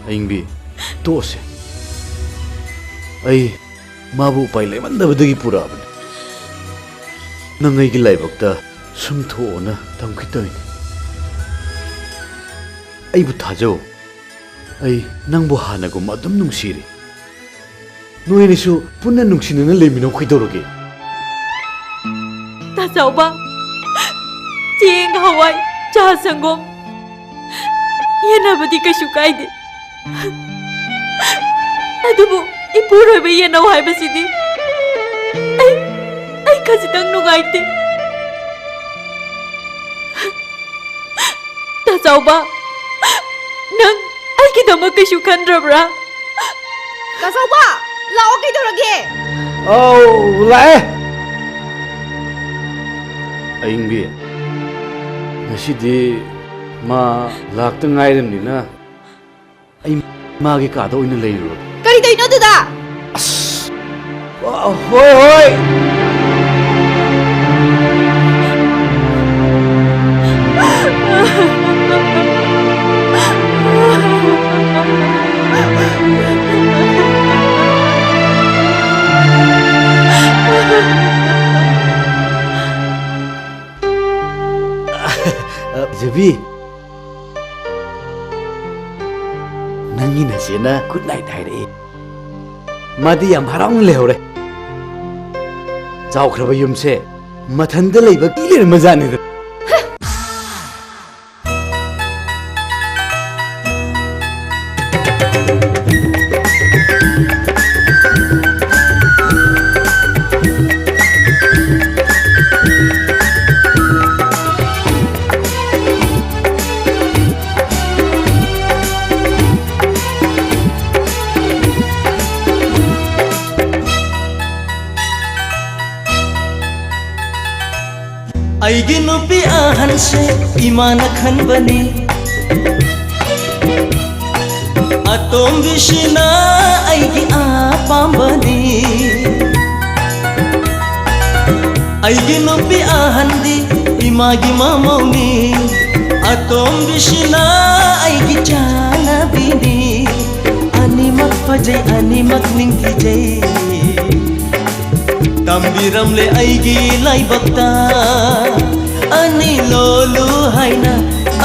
ꯑꯌꯤꯡꯕꯤ, ꯇꯣꯛꯑꯁꯦ꯫ ꯑꯩ ꯃꯥꯕꯨ ꯎꯄꯥꯏ ꯂꯩꯃꯟꯗꯕꯗꯒꯤ ꯄꯨꯔꯛꯑꯕꯅꯤ꯫ ꯅꯪ ꯑꯩꯒꯤ ꯂꯥꯏꯕꯛꯇ ꯁꯨꯝ ꯊꯣꯛꯑꯣꯅ ꯇꯝꯈꯤꯗꯣꯏꯅꯤ꯫ ꯑꯩꯕꯨ ꯊꯥꯖꯧ꯫ ꯑꯩ ꯅꯪꯕꯨ ꯍꯥꯟꯅꯒꯨꯝ ꯑꯗꯨꯝ ꯅꯨꯡꯁꯤꯔꯤ꯫ ꯅꯣꯏ ꯑꯅꯤꯁꯨ ꯄꯨꯟꯅ ꯅꯨꯡꯁꯤꯅꯅ ꯂꯩꯃꯤꯟꯅꯧ ꯀꯩꯗꯧꯔꯒꯦ? ꯇꯥ ꯆꯥꯎꯕ, ꯆꯦꯡ, ꯍꯋꯥꯏ, ꯆꯥ, ꯁꯪꯒꯣꯝ ꯌꯦꯟꯅꯕꯗꯤ ꯀꯩꯁꯨ ꯀꯥꯏꯗꯦ꯫ ꯑꯗꯨꯕꯨ ꯏꯄꯨꯔꯣꯏꯕ ꯌꯦꯟꯅꯧ ꯍꯥꯏꯕꯁꯤꯗꯤ ꯑꯩ, ꯑꯩ ꯈꯖꯤꯛꯇꯪ ꯅꯨꯡꯉꯥꯏꯇꯦ꯫ ꯇꯥ ꯆꯥꯎꯕ, ꯅꯪ ꯑꯩꯒꯤꯗꯃꯛ ꯀꯩꯁꯨ ꯈꯟꯗ꯭ꯔꯕ꯭ꯔꯥ? ꯇꯥ ꯆꯥꯎꯕ, ꯂꯥꯛꯑꯣ, ꯀꯩꯗꯧꯔꯒꯦ? ꯑꯧ, ꯂꯥꯛꯑꯦ꯫ ꯑꯌꯤꯡꯕꯤ, ꯉꯁꯤꯗꯤ ꯃꯥ ꯂꯥꯛꯇ ꯉꯥꯏꯔꯕꯅꯤꯅ ꯑꯩ ꯃꯥꯒꯤ ꯀꯥꯗ ꯑꯣꯏꯅ ꯂꯩꯔꯨꯔꯒꯦ꯫ ꯀꯔꯤ ꯇꯧꯔꯤꯅꯣ ꯑꯗꯨꯗ? ꯑꯁ! ꯑ, ꯍꯣꯏ, ꯍꯣꯏ꯫ ꯑ, ꯖꯦꯕꯤ, ꯅꯪꯒꯤ ꯅꯆꯦꯅ ꯒꯨꯗ ꯅꯥꯏꯠ ꯍꯥꯏꯔꯛꯏ꯫ ꯃꯥꯗꯤ ꯌꯥꯝ ꯍꯔꯥꯎꯅ ꯂꯩꯍꯧꯔꯦ꯫ ꯆꯥꯎꯈ꯭ꯔꯕ ꯌꯨꯝꯁꯦ ꯃꯊꯟꯇ ꯂꯩꯕ ꯀꯤ ꯂꯩꯔꯝꯕ ꯖꯥꯠꯅꯤꯗ꯫ ꯑꯩꯒꯤ ꯅꯨꯄꯤ ꯑꯍꯟꯁꯦ ꯏꯃꯥꯅ ꯈꯟꯕꯅꯤ꯫ ꯑꯇꯣꯝꯕꯤꯁꯤꯅ ꯑꯩꯒꯤ ꯑꯄꯥꯝꯕꯅꯤ꯫ ꯑꯩꯒꯤ ꯅꯨꯄꯤ ꯑꯍꯟꯗꯤ ꯏꯃꯥꯒꯤ ꯃꯃꯧꯅꯤ꯫ ꯑꯇꯣꯝꯕꯤꯁꯤꯅ ꯑꯩꯒꯤ ꯆꯥꯅꯕꯤꯅꯤ꯫ ꯑꯅꯤꯃꯛ ꯐꯖꯩ, ꯑꯅꯤꯃꯛ ꯅꯤꯡꯊꯤꯖꯩ꯫ ꯇꯝꯕꯤꯔꯝꯂꯦ ꯑꯩꯒꯤ ꯂꯥꯏꯕꯛꯇ꯫ ꯑꯅꯤ ꯂꯣꯜꯂꯨ ꯍꯥꯏꯅ,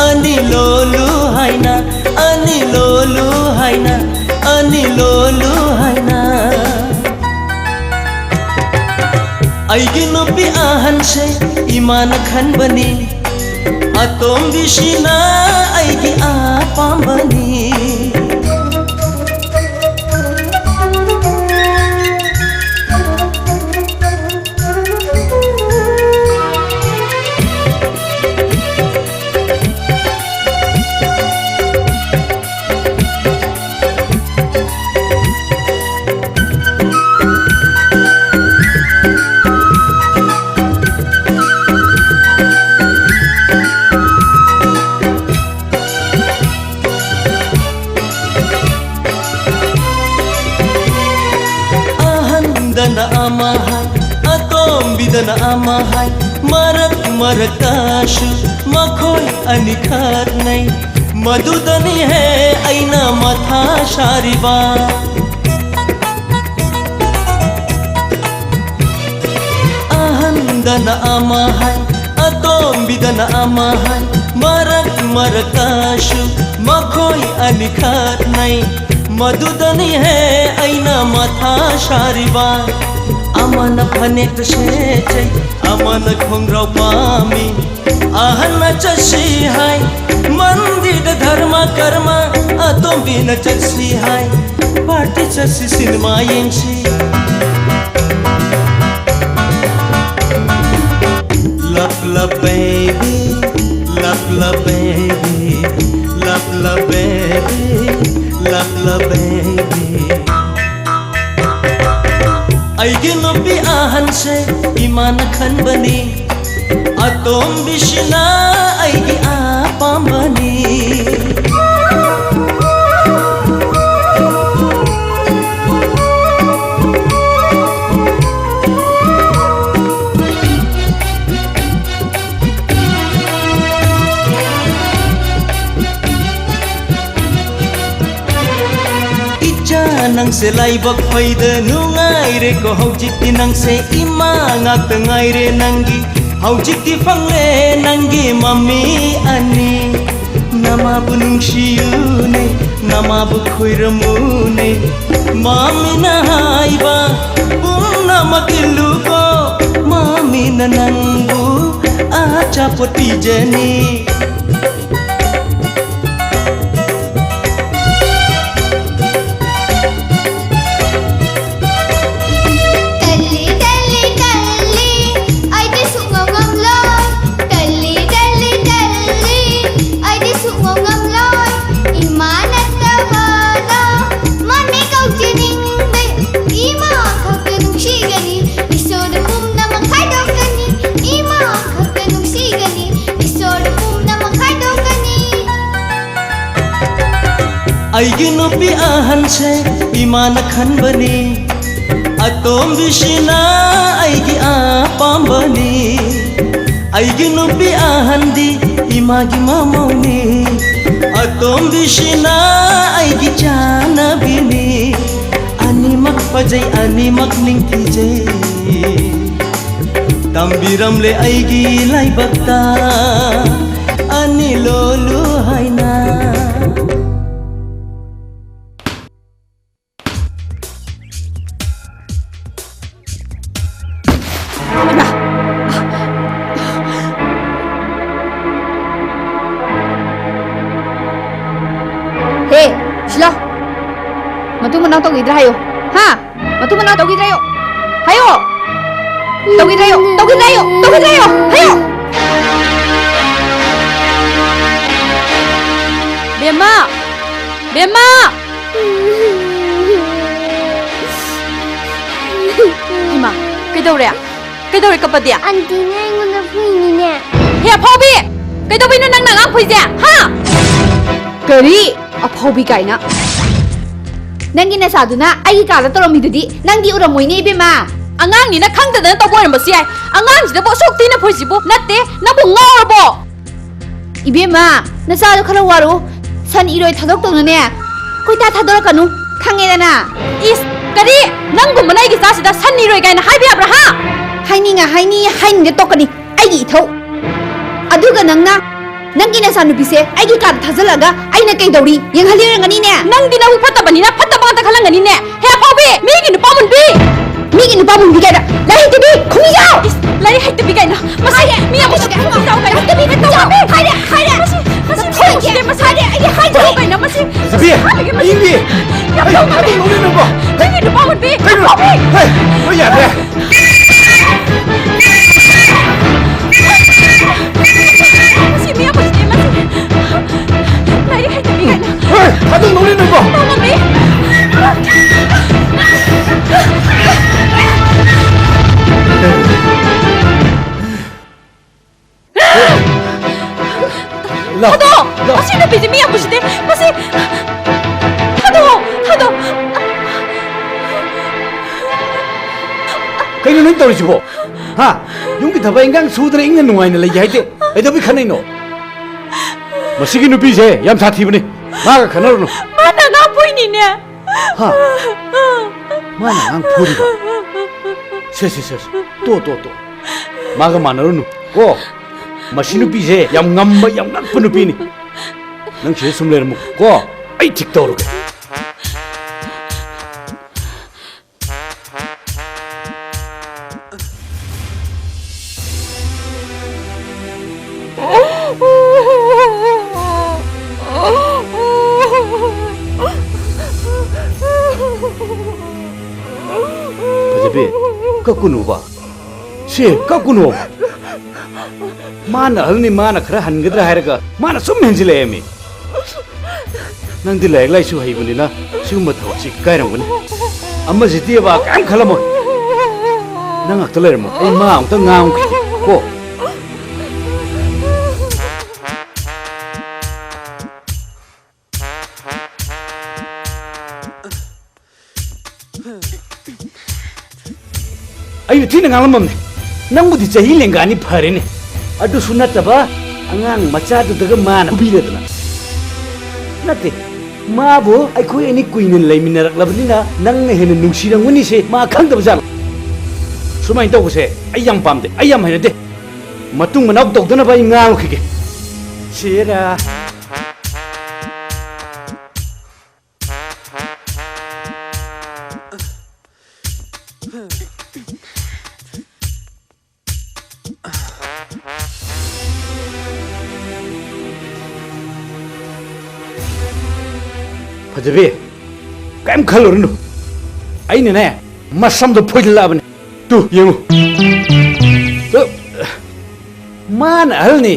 ꯑꯅꯤ ꯂꯣꯜꯂꯨ ꯍꯥꯏꯅ, ꯑꯅꯤ ꯂꯣꯜꯂꯨ ꯍꯥꯏꯅ, ꯑꯅꯤ ꯂꯣꯜꯂꯨ ꯍꯥꯏꯅ꯫ ꯑꯩꯒꯤ ꯅꯨꯄꯤ ꯑꯍꯟꯁꯦ ꯏꯃꯥꯅ ꯈꯟꯕꯅꯤ꯫ ꯑꯇꯣꯝꯕꯤꯁꯤꯅ ꯑꯩꯒꯤ ꯑꯄꯥꯝꯕꯅꯤ꯫ ꯑꯍꯟꯗꯅ ꯑꯃ ꯍꯥꯏ, ꯑꯇꯣꯝꯕꯤꯗꯅ ꯑꯃ ꯍꯥꯏ, ꯃꯔꯛ ꯃꯔꯛꯇꯁꯨ ꯃꯈꯣꯏ ꯑꯅꯤ ꯈꯠꯅꯩ꯫ ꯃꯗꯨꯗꯅꯤꯍꯦ ꯑꯩꯅ ꯃꯊꯥ ꯁꯥꯔꯤꯕ꯫ ꯑꯍꯟꯗꯅ ꯑꯃ ꯍꯥꯏ, ꯑꯇꯣꯝꯕꯤꯗꯅ ꯑꯃ ꯍꯥꯏ, ꯃꯔꯛ ꯃꯔꯛꯇꯁꯨ ꯃꯈꯣꯏ ꯑꯅꯤ ꯈꯠꯅꯩ꯫ ꯃꯗꯨꯗꯅꯤꯍꯦ ꯑꯩꯅ ꯃꯊꯥ ꯁꯥꯔꯤꯕ꯫ ꯑꯃꯅ ꯐꯅꯦꯛꯇ ꯁꯦꯠꯆꯩ, ꯑꯃꯅ ꯈꯣꯡꯒ꯭ꯔꯥꯎ ꯄꯥꯝꯃꯤ꯫ ꯑꯍꯟꯅ ꯆꯠꯁꯤ ꯍꯥꯏ ꯃꯟꯗꯤꯔꯗ ꯙꯔꯃ ꯀꯔꯃ, ꯑꯇꯣꯝꯕꯤꯅ ꯆꯠꯁꯤ ꯍꯥꯏ ꯄꯥꯔꯇꯤ ꯆꯠꯁꯤ, ꯁꯤꯅꯦꯃꯥ ꯌꯦꯡꯁꯤ꯫ Love, love, baby, love, love, baby, love, love, baby, love, love, baby. ꯑꯩꯒꯤ ꯅꯨꯄꯤ ꯑꯍꯟꯁꯦ ꯏꯃꯥꯅ ꯈꯟꯕꯅꯤ꯫ ꯇꯣꯝꯕꯤꯁꯤꯅ ꯑꯩꯒꯤ ꯑꯄꯥꯝꯕꯅꯤ꯫ ꯏꯆꯥ ꯅꯪꯁꯦ ꯂꯥꯏꯕꯛ ꯐꯩꯗ ꯅꯨꯡꯉꯥꯏꯔꯦꯀꯣ꯫ ꯍꯧꯖꯤꯛꯇꯤ ꯅꯪꯁꯦ ꯏꯃꯥ ꯉꯥꯛꯇ ꯉꯥꯏꯔꯦ ꯅꯪꯒꯤ꯫ ꯍꯧꯖꯤꯛꯇꯤ ꯐꯪꯂꯦ ꯅꯪꯒꯤ ꯃꯃꯤ ꯑꯅꯤ꯫ ꯅꯃꯥꯕꯨ ꯅꯨꯡꯁꯤꯌꯨꯅꯦ, ꯅꯃꯥꯕꯨ ꯈꯣꯏꯔꯝꯃꯨꯅꯦ꯫ ꯃꯃꯤꯅ ꯍꯥꯏꯕ ꯄꯨꯝꯅꯃꯛ ꯏꯜꯂꯨꯀꯣ꯫ ꯃꯃꯤꯅ ꯅꯪꯕꯨ ꯑꯆꯥꯄꯣꯠ ꯄꯤꯖꯅꯤ꯫ ꯇꯜꯂꯤ, ꯇꯜꯂꯤ, ꯇꯜꯂꯤ, ꯑꯩꯗꯤ ꯁꯨꯛꯉꯝ ꯉꯝꯂꯣꯏ꯫ ꯇꯜꯂꯤ, ꯇꯜꯂꯤ, ꯇꯜꯂꯤ, ꯑꯩꯗꯤ ꯁꯨꯛꯉꯝ ꯉꯝꯂꯣꯏ꯫ ꯏꯃꯥ ꯅꯠꯇꯕꯗ ꯃꯃꯤ ꯀꯧꯖꯅꯤꯡꯗꯦ꯫ ꯏꯃꯥ ꯈꯛꯇ ꯅꯨꯡꯁꯤꯒꯅꯤ꯫ ꯏꯁꯣꯔꯗ ꯄꯨꯝꯅꯃꯛ ꯈꯥꯏꯗꯣꯛꯀꯅꯤ꯫ ꯏꯃꯥ ꯈꯛꯇ ꯅꯨꯡꯁꯤꯒꯅꯤ꯫ ꯏꯁꯣꯔꯗ ꯄꯨꯝꯅꯃꯛ ꯈꯥꯏꯗꯣꯛꯀꯅꯤ꯫ ꯑꯩꯒꯤ ꯅꯨꯄꯤ ꯑꯍꯟꯁꯦ ꯏꯃꯥꯅ ꯈꯟꯕꯅꯤ꯫ ꯑꯇꯣꯝꯕꯤꯁꯤꯅ ꯑꯩꯒꯤ ꯑꯄꯥꯝꯕꯅꯤ꯫ ꯑꯩꯒꯤ ꯅꯨꯄꯤ ꯑꯍꯟꯗꯤ ꯏꯃꯥꯒꯤ ꯃꯃꯧꯅꯤ꯫ ꯑꯇꯣꯝꯕꯤꯁꯤꯅ ꯑꯩꯒꯤ ꯆꯥꯅꯕꯤꯅꯤ꯫ ꯑꯅꯤꯃꯛ ꯐꯖꯩ, ꯑꯅꯤꯃꯛ ꯅꯤꯡꯊꯤꯖꯩ꯫ ꯇꯝꯕꯤꯔꯝꯂꯦ ꯑꯩꯒꯤ ꯂꯥꯏꯕꯛꯇ ꯑꯅꯤ ꯂꯣꯜꯂꯨ ꯍꯥꯏꯅ꯫ ꯍꯦ, ꯁꯤꯂꯣ꯫ ꯃꯇꯨꯡ ꯃꯅꯥꯎ ꯇꯧꯈꯤꯗ꯭ꯔꯥ ꯍꯥꯏꯌꯣ꯫ ꯍꯥ? ꯃꯇꯨꯡ ꯃꯅꯥꯎ ꯇꯧꯈꯤꯗ꯭ꯔꯥ ꯍꯥꯏꯌꯣ꯫ ꯍꯥꯏꯌꯣ꯫ ꯇꯧꯈꯤꯗ꯭ꯔꯥ ꯍꯥꯏꯌꯣ꯫ ꯇꯧꯈꯤꯗ꯭ꯔꯥ ꯍꯥꯏꯌꯣ꯫ ꯇꯧꯈꯤꯗ꯭ꯔꯥ ꯍꯥꯏꯌꯣ꯫ ꯍꯥꯏꯌꯣ꯫ ꯕꯦꯝꯃ! ꯕꯦꯝꯃ! ꯏꯃꯥ, ꯀꯩꯗꯧꯔꯦ? ꯀꯩꯗꯧꯔꯦ ꯀꯞꯄꯗꯤ? ꯑꯟꯇꯤꯅ ꯑꯩꯉꯣꯟꯗ ꯐꯨꯏꯅꯤꯅꯦ꯫ ꯍꯦ ꯑꯐꯥꯎꯕꯤ! ꯀꯩꯗꯧꯕꯩꯅꯣ ꯅꯪꯅ ꯑꯉꯥꯡ ꯐꯨꯏꯁꯦ? ꯍꯥ? ꯀꯔꯤ? ꯑꯐꯥꯎꯕꯤ ꯀꯥꯏꯅ꯫ ꯅꯪꯒꯤ ꯅꯆꯥꯗꯨꯅ ꯑꯩꯒꯤ ꯀꯥꯗ ꯇꯧꯔꯝꯃꯤꯗꯨꯗꯤ ꯅꯪꯗꯤ ꯎꯔꯝꯃꯣꯏꯅꯦ ꯏꯕꯦꯝꯃ꯫ ꯑꯉꯥꯡꯅꯤꯅ ꯈꯪꯗꯗꯅ ꯇꯧꯕ ꯑꯣꯏꯔꯝꯕꯁꯨ ꯌꯥꯏ꯫ ꯑꯉꯥꯡꯁꯤꯗꯕꯨ ꯑꯁꯨꯛ ꯊꯤꯅ ꯐꯨꯏꯁꯤꯕꯨ? ꯅꯠꯇꯦ, ꯅꯪꯕꯨ ꯉꯥꯎꯔꯕꯣ? ꯏꯕꯦꯝꯃ, ꯅꯆꯥꯗꯣ ꯈꯔ ꯋꯥꯔꯣ꯫ ꯁꯟ ꯏꯔꯣꯏ ꯊꯥꯗꯣꯛꯇꯧꯅꯅꯦ ꯀꯣꯏꯇꯥ ꯊꯥꯗꯣꯔꯛꯀꯅꯨ, ꯈꯪꯉꯦꯗꯅ? ꯏꯁ, ꯀꯔꯤ? ꯅꯪꯒꯨꯝꯕꯅ ꯑꯩꯒꯤ ꯏꯆꯥꯁꯤꯗ ꯁꯟ ꯏꯔꯣꯏ ꯀꯥꯏꯅ ꯍꯥꯏꯕ ꯌꯥꯕ꯭ꯔꯥ, ꯍꯥ? ꯍꯥꯏꯅꯤꯡꯉ ꯍꯥꯏꯅꯤ, ꯍꯥꯏꯅꯤꯡꯗ ꯇꯣꯛꯀꯅꯤ꯫ ꯑꯩꯒꯤ ꯏꯊꯧ꯫ ꯑꯗꯨꯒ ꯅꯪꯅ ꯅꯪꯒꯤ ꯅꯆꯥꯅꯨꯄꯤꯁꯦ ꯑꯩꯒꯤ ꯀꯥꯗ ꯊꯥꯖꯤꯜꯂꯒ ꯑꯩꯅ ꯀꯩꯗꯧꯔꯤ ꯌꯦꯡꯍꯜꯂꯤꯔꯝꯒꯅꯤꯅꯦ꯫ ꯅꯪꯗꯤ ꯅꯕꯨꯛ ꯐꯠꯇꯕꯅꯤꯅ ꯐꯠꯇꯕ ꯉꯥꯛꯇ ꯈꯜꯂꯝꯒꯅꯤꯅꯦ꯫ ꯍꯦ ꯑꯐꯥꯎꯕꯤ, ꯃꯤꯒꯤ ꯅꯨꯄꯥ ꯃꯨꯟꯕꯤ! ꯃꯤꯒꯤ ꯅꯨꯄꯥ ꯃꯨꯟꯕꯤ ꯀꯥꯏꯅ ꯂꯥꯏꯔꯤꯛꯇꯨꯗꯤ ꯈꯨꯝꯃꯤꯖꯥꯎ! ꯏꯁ, ꯂꯥꯏꯔꯤꯛ ꯍꯩꯇꯕꯤ ꯀꯥꯏꯅ꯫ ꯃꯁꯤ ꯍꯥꯏꯔꯦ, ꯃꯤ ꯑꯃ ꯍꯥꯏꯔꯦ, ꯈꯨꯝꯃꯤꯖꯥꯎ ꯀꯥꯏꯅ꯫ ꯍꯥꯏꯔꯦ, ꯍꯥꯏꯔꯦ, ꯍꯥꯏꯔꯦ꯫ ꯃꯁꯤ, ꯃꯁꯤ ꯊꯣꯏꯒꯦ, ꯃꯁꯤ ꯍꯥꯏꯔꯦ, ꯑꯩ ꯍꯥꯏꯗ꯭ꯔꯦ꯫ ꯀꯩꯅꯣ ꯃꯁꯤ? ꯖꯤꯕꯤ, ꯍꯥꯏꯔꯒꯦ ꯃꯁꯤ꯫ ꯑꯌꯤꯡꯕꯤ! ꯌꯥꯝ ꯍꯩ, ꯇꯧꯕ ꯑꯗꯨ ꯃꯤ꯫ ꯅꯣꯡꯅꯦ ꯅꯪꯕꯣ! ꯅꯪꯒꯤ ꯅꯨꯄꯥ ꯃꯨꯟꯕꯤ! ꯀꯩꯅꯣ? ꯑꯐꯥꯎꯕꯤ! ꯍꯩ, ꯍꯣꯏ, ꯌꯥꯗ꯭ꯔꯦ꯫ ꯃꯁꯤ ꯃꯤ ꯑꯃꯁꯤꯗꯤ ꯃꯁꯤ ꯂꯥꯏꯔꯤꯛ ꯍꯩꯇꯕꯤ ꯀꯥꯏꯅ꯫ ꯍꯣꯏ, ꯑꯗꯨ ꯅꯣꯡꯅꯦ ꯅꯪꯕꯣ! ꯇꯧꯕ ꯃꯤ꯫ ꯂꯥꯎ, ꯊꯥꯗꯣꯛꯑꯣ! ꯂꯥꯎ꯫ ꯃꯁꯤ ꯅꯨꯄꯤꯁꯤ ꯃꯤ ꯌꯥꯝ ꯎꯁꯤꯠꯇꯦ꯫ ꯃꯁꯤ ꯊꯥꯗꯣꯛꯑꯣ! ꯊꯥꯗꯣꯛꯑꯣ! ꯀꯩꯅꯣ ꯅꯪ ꯇꯧꯔꯤꯁꯤꯕꯣ? ꯍꯥ? ꯌꯨꯝꯒꯤ ꯊꯕꯛ ꯏꯟꯈꯥꯡ ꯁꯨꯗꯅ ꯏꯪꯅ ꯅꯨꯡꯉꯥꯏꯅ ꯂꯩꯒꯦ ꯍꯥꯏꯗꯦ꯫ ꯀꯩꯗꯧꯕꯩ ꯈꯠꯅꯩꯅꯣ? ꯃꯁꯤꯒꯤ ꯅꯨꯄꯤꯁꯦ ꯌꯥꯝ ꯁꯥꯊꯤꯕꯅꯤ꯫ ꯃꯥꯒ ꯈꯠꯅꯔꯨꯅꯨ꯫ ꯃꯥꯅ ꯑꯉꯥꯡ ꯐꯨꯏꯅꯤꯅꯦ꯫ ꯍꯥ? ꯃꯥꯅ ꯑꯉꯥꯡ ꯐꯨꯔꯤꯕ? ꯁꯦ, ꯁꯦ, ꯁꯦ, ꯁꯦ꯫ ꯇꯣ, ꯇꯣ, ꯇꯣ꯫ ꯃꯥꯒ ꯃꯥꯟꯅꯔꯨꯅꯨ ꯀꯣ꯫ ꯃꯁꯤ ꯅꯨꯄꯤꯁꯦ ꯌꯥꯝ ꯉꯝꯕ, ꯌꯥꯝ ꯉꯛꯄ ꯅꯨꯄꯤꯅꯤ꯫ ꯅꯪ ꯁꯤꯗ ꯁꯨꯝ ꯂꯩꯔꯝꯃꯨ ꯀꯣ꯫ ꯑꯩ ꯊꯤꯛ ꯇꯧꯔꯒꯦ꯫ ꯐꯖꯕꯤ, ꯀꯞꯀꯅꯨꯕ꯫ ꯁꯦ, ꯀꯞꯀꯅꯣ꯫ ꯃꯥꯅ ꯑꯍꯜꯅꯤ, ꯃꯥꯅ ꯈꯔ ꯍꯟꯒꯗ꯭ꯔꯥ ꯍꯥꯏꯔꯒ ꯃꯥꯅ ꯁꯨꯝ ꯍꯦꯟꯖꯤꯜꯂꯛꯑꯦꯃꯤ꯫ ꯅꯪꯗꯤ ꯂꯥꯏꯔꯤꯛ ꯂꯥꯏꯁꯨ ꯍꯩꯕꯅꯤꯅ ꯁꯤꯒꯨꯝꯕ ꯊꯕꯛꯁꯤ ꯏꯀꯥꯏꯔꯝꯒꯅꯤ꯫ ꯑꯃꯁꯤꯗꯤꯕ ꯀꯔꯤꯝ ꯈꯜꯂꯝꯃꯣꯏ꯫ ꯅꯪ ꯉꯥꯛꯇ ꯂꯩꯔꯝꯃꯣ, ꯑꯩ ꯃꯥ ꯑꯃꯨꯛꯇ ꯉꯥꯡꯈꯤꯒꯦ ꯀꯣ꯫ ꯑꯩꯅ ꯊꯤꯅ ꯉꯥꯡꯂꯝꯃꯝꯅꯦ꯫ ꯅꯪꯕꯨꯗꯤ ꯆꯍꯤ ꯂꯦꯡꯒꯥꯅꯤ ꯐꯔꯦꯅꯦ꯫ ꯑꯗꯨꯁꯨ ꯅꯠꯇꯕ, ꯑꯉꯥꯡ ꯃꯆꯥꯗꯨꯗꯒ ꯃꯥꯅ ꯐꯨꯕꯤꯔꯗꯅ꯫ ꯅꯠꯇꯦ, ꯃꯥꯕꯨ ꯑꯩꯈꯣꯏ ꯑꯅꯤ ꯀꯨꯏꯅ ꯂꯩꯃꯤꯟꯅꯔꯛꯂꯕꯅꯤꯅ ꯅꯪꯅ ꯍꯦꯟꯅ ꯅꯨꯡꯁꯤꯔꯝꯒꯅꯤꯁꯦ ꯃꯥ ꯈꯪꯗꯕ ꯖꯥꯠꯂꯣ? ꯁꯨꯃꯥꯏꯅ ꯇꯧꯕꯁꯦ ꯑꯩ ꯌꯥꯝ ꯄꯥꯝꯗꯦ, ꯑꯩ ꯌꯥꯝ ꯍꯩꯅꯗꯦ꯫ ꯃꯇꯨꯡ ꯃꯅꯥꯎ ꯇꯧꯗꯅꯕ ꯑꯩ ꯉꯥꯡꯂꯨꯈꯤꯒꯦ꯫ ꯁꯦꯔꯥ꯫ ꯐꯖꯕꯤ, ꯀꯩꯝ ꯈꯜꯂꯨꯔꯅꯨ꯫ ꯑꯩꯅꯅꯦ, ꯃꯁꯝꯗꯣ ꯐꯣꯏꯖꯤꯜꯂꯛꯑꯕꯅꯦ꯫ ꯇꯨ, ꯌꯦꯡꯉꯨ꯫ ꯇꯨ, ꯃꯥꯅ ꯑꯍꯜꯅꯤ,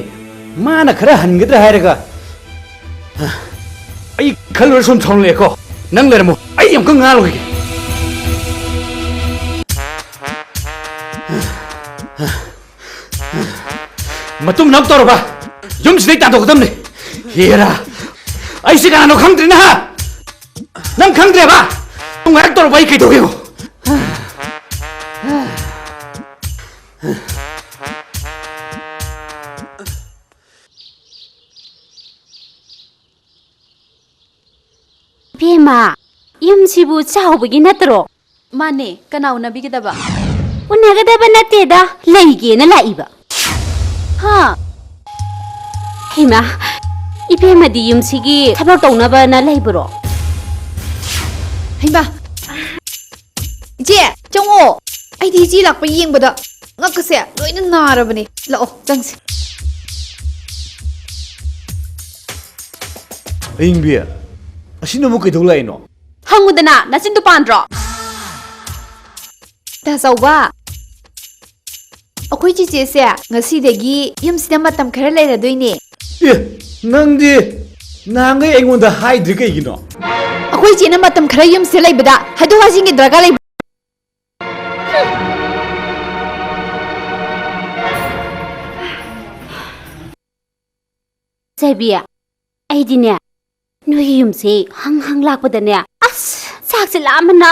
ꯃꯥꯅ ꯈꯔ ꯍꯟꯒꯗ꯭ꯔꯥ ꯍꯥꯏꯔꯒ, ꯑꯩ ꯈꯜꯂꯨꯔ ꯁꯨꯝ ꯁꯥꯎꯅꯤꯡꯂꯛꯑꯦꯀꯣ꯫ ꯅꯪ ꯂꯩꯔꯝꯃꯣ, ꯑꯩ ꯑꯃꯨꯛꯀ ꯉꯥꯡꯂꯨꯈꯤꯒꯦ꯫ ꯃꯇꯨꯡ ꯃꯅꯥꯎ ꯇꯧꯔꯕ ꯌꯨꯝꯁꯤꯗꯩ ꯇꯥꯟꯊꯣꯛꯀꯗꯕꯅꯤ꯫ ꯍꯦꯔꯥ, ꯑꯩꯁꯦ ꯀꯅꯥꯅꯣ ꯈꯪꯗ꯭ꯔꯦꯅ ꯍꯥ? ꯅꯪ ꯈꯪꯗ꯭ꯔꯦꯕ? ꯅꯪ ꯉꯥꯏꯍꯥꯛ ꯇꯧꯔꯕ ꯑꯩ ꯀꯩꯗꯧꯒꯦꯉꯣ? ꯏꯕꯦꯝꯃ, ꯌꯨꯝꯁꯤꯕꯨ ꯆꯥꯎꯕꯒꯤ ꯅꯠꯇ꯭ꯔꯣ? ꯃꯥꯅꯦ, ꯀꯅꯥ ꯎꯅꯕꯤꯒꯗꯕ? ꯎꯅꯒꯗꯕ ꯅꯠꯇꯦꯗ, ꯂꯩꯒꯦꯅ ꯂꯥꯛꯏꯕ꯫ ꯍꯥ? ꯍꯩꯃꯥ, ꯏꯕꯦꯝꯃꯗꯤ ꯌꯨꯝꯁꯤꯒꯤ ꯊꯕꯛ ꯇꯧꯅꯕꯅ ꯂꯩꯕ꯭ꯔꯣ? ꯍꯩꯃꯥ, ꯏꯆꯦ, ꯆꯪꯉꯣ꯫ ꯑꯩꯗꯤ ꯏꯆꯦ ꯂꯥꯛꯄ ꯌꯦꯡꯕꯗ ꯉꯛꯀꯁꯦ ꯂꯣꯏꯅ ꯅꯥꯔꯕꯅꯦ꯫ ꯂꯥꯛꯑꯣ, ꯆꯪꯁꯤ꯫ ꯑꯌꯤꯡꯕꯤ, ꯑꯁꯤꯅ ꯑꯃꯨꯛ ꯀꯩꯗꯧ ꯂꯥꯛꯏꯅꯣ? ꯍꯪꯉꯨꯗꯅ, ꯅꯆꯤꯟꯗꯨ ꯄꯥꯟꯗ꯭ꯔꯣ? ꯇꯥꯆꯧꯕ, ꯑꯩꯈꯣꯏ ꯆꯤꯆꯦꯁꯦ ꯉꯁꯤꯗꯒꯤ ꯌꯨꯝꯁꯤꯗ ꯃꯇꯝ ꯈꯔ ꯂꯩꯔꯗꯣꯏꯅꯦ꯫ ꯑꯦ, ꯅꯪꯗꯤ ꯅꯍꯥꯟꯈꯩ ꯑꯩꯉꯣꯟꯗ ꯍꯥꯏꯗ꯭ꯔꯤ ꯀꯩꯒꯤꯅꯣ? ꯑꯩꯈꯣꯏ ꯆꯦꯅ ꯃꯇꯝ ꯈꯔ ꯌꯨꯝꯁꯤꯗ ꯂꯩꯕꯗ ꯍꯥꯏꯗꯣꯛ ꯍꯥꯏꯖꯤꯟꯒꯤ ꯗꯔꯀꯥꯔ ꯂꯩꯕ꯭ꯔꯥ? ꯆꯦꯕꯤ, ꯑꯩꯗꯤꯅꯦ, ꯅꯣꯏꯒꯤ ꯌꯨꯝꯁꯦ ꯍꯪ ꯍꯪ ꯂꯥꯛꯄꯗꯅꯦ, ꯑꯁ, ꯆꯥꯛꯁꯦ ꯂꯥꯝꯕꯅ꯫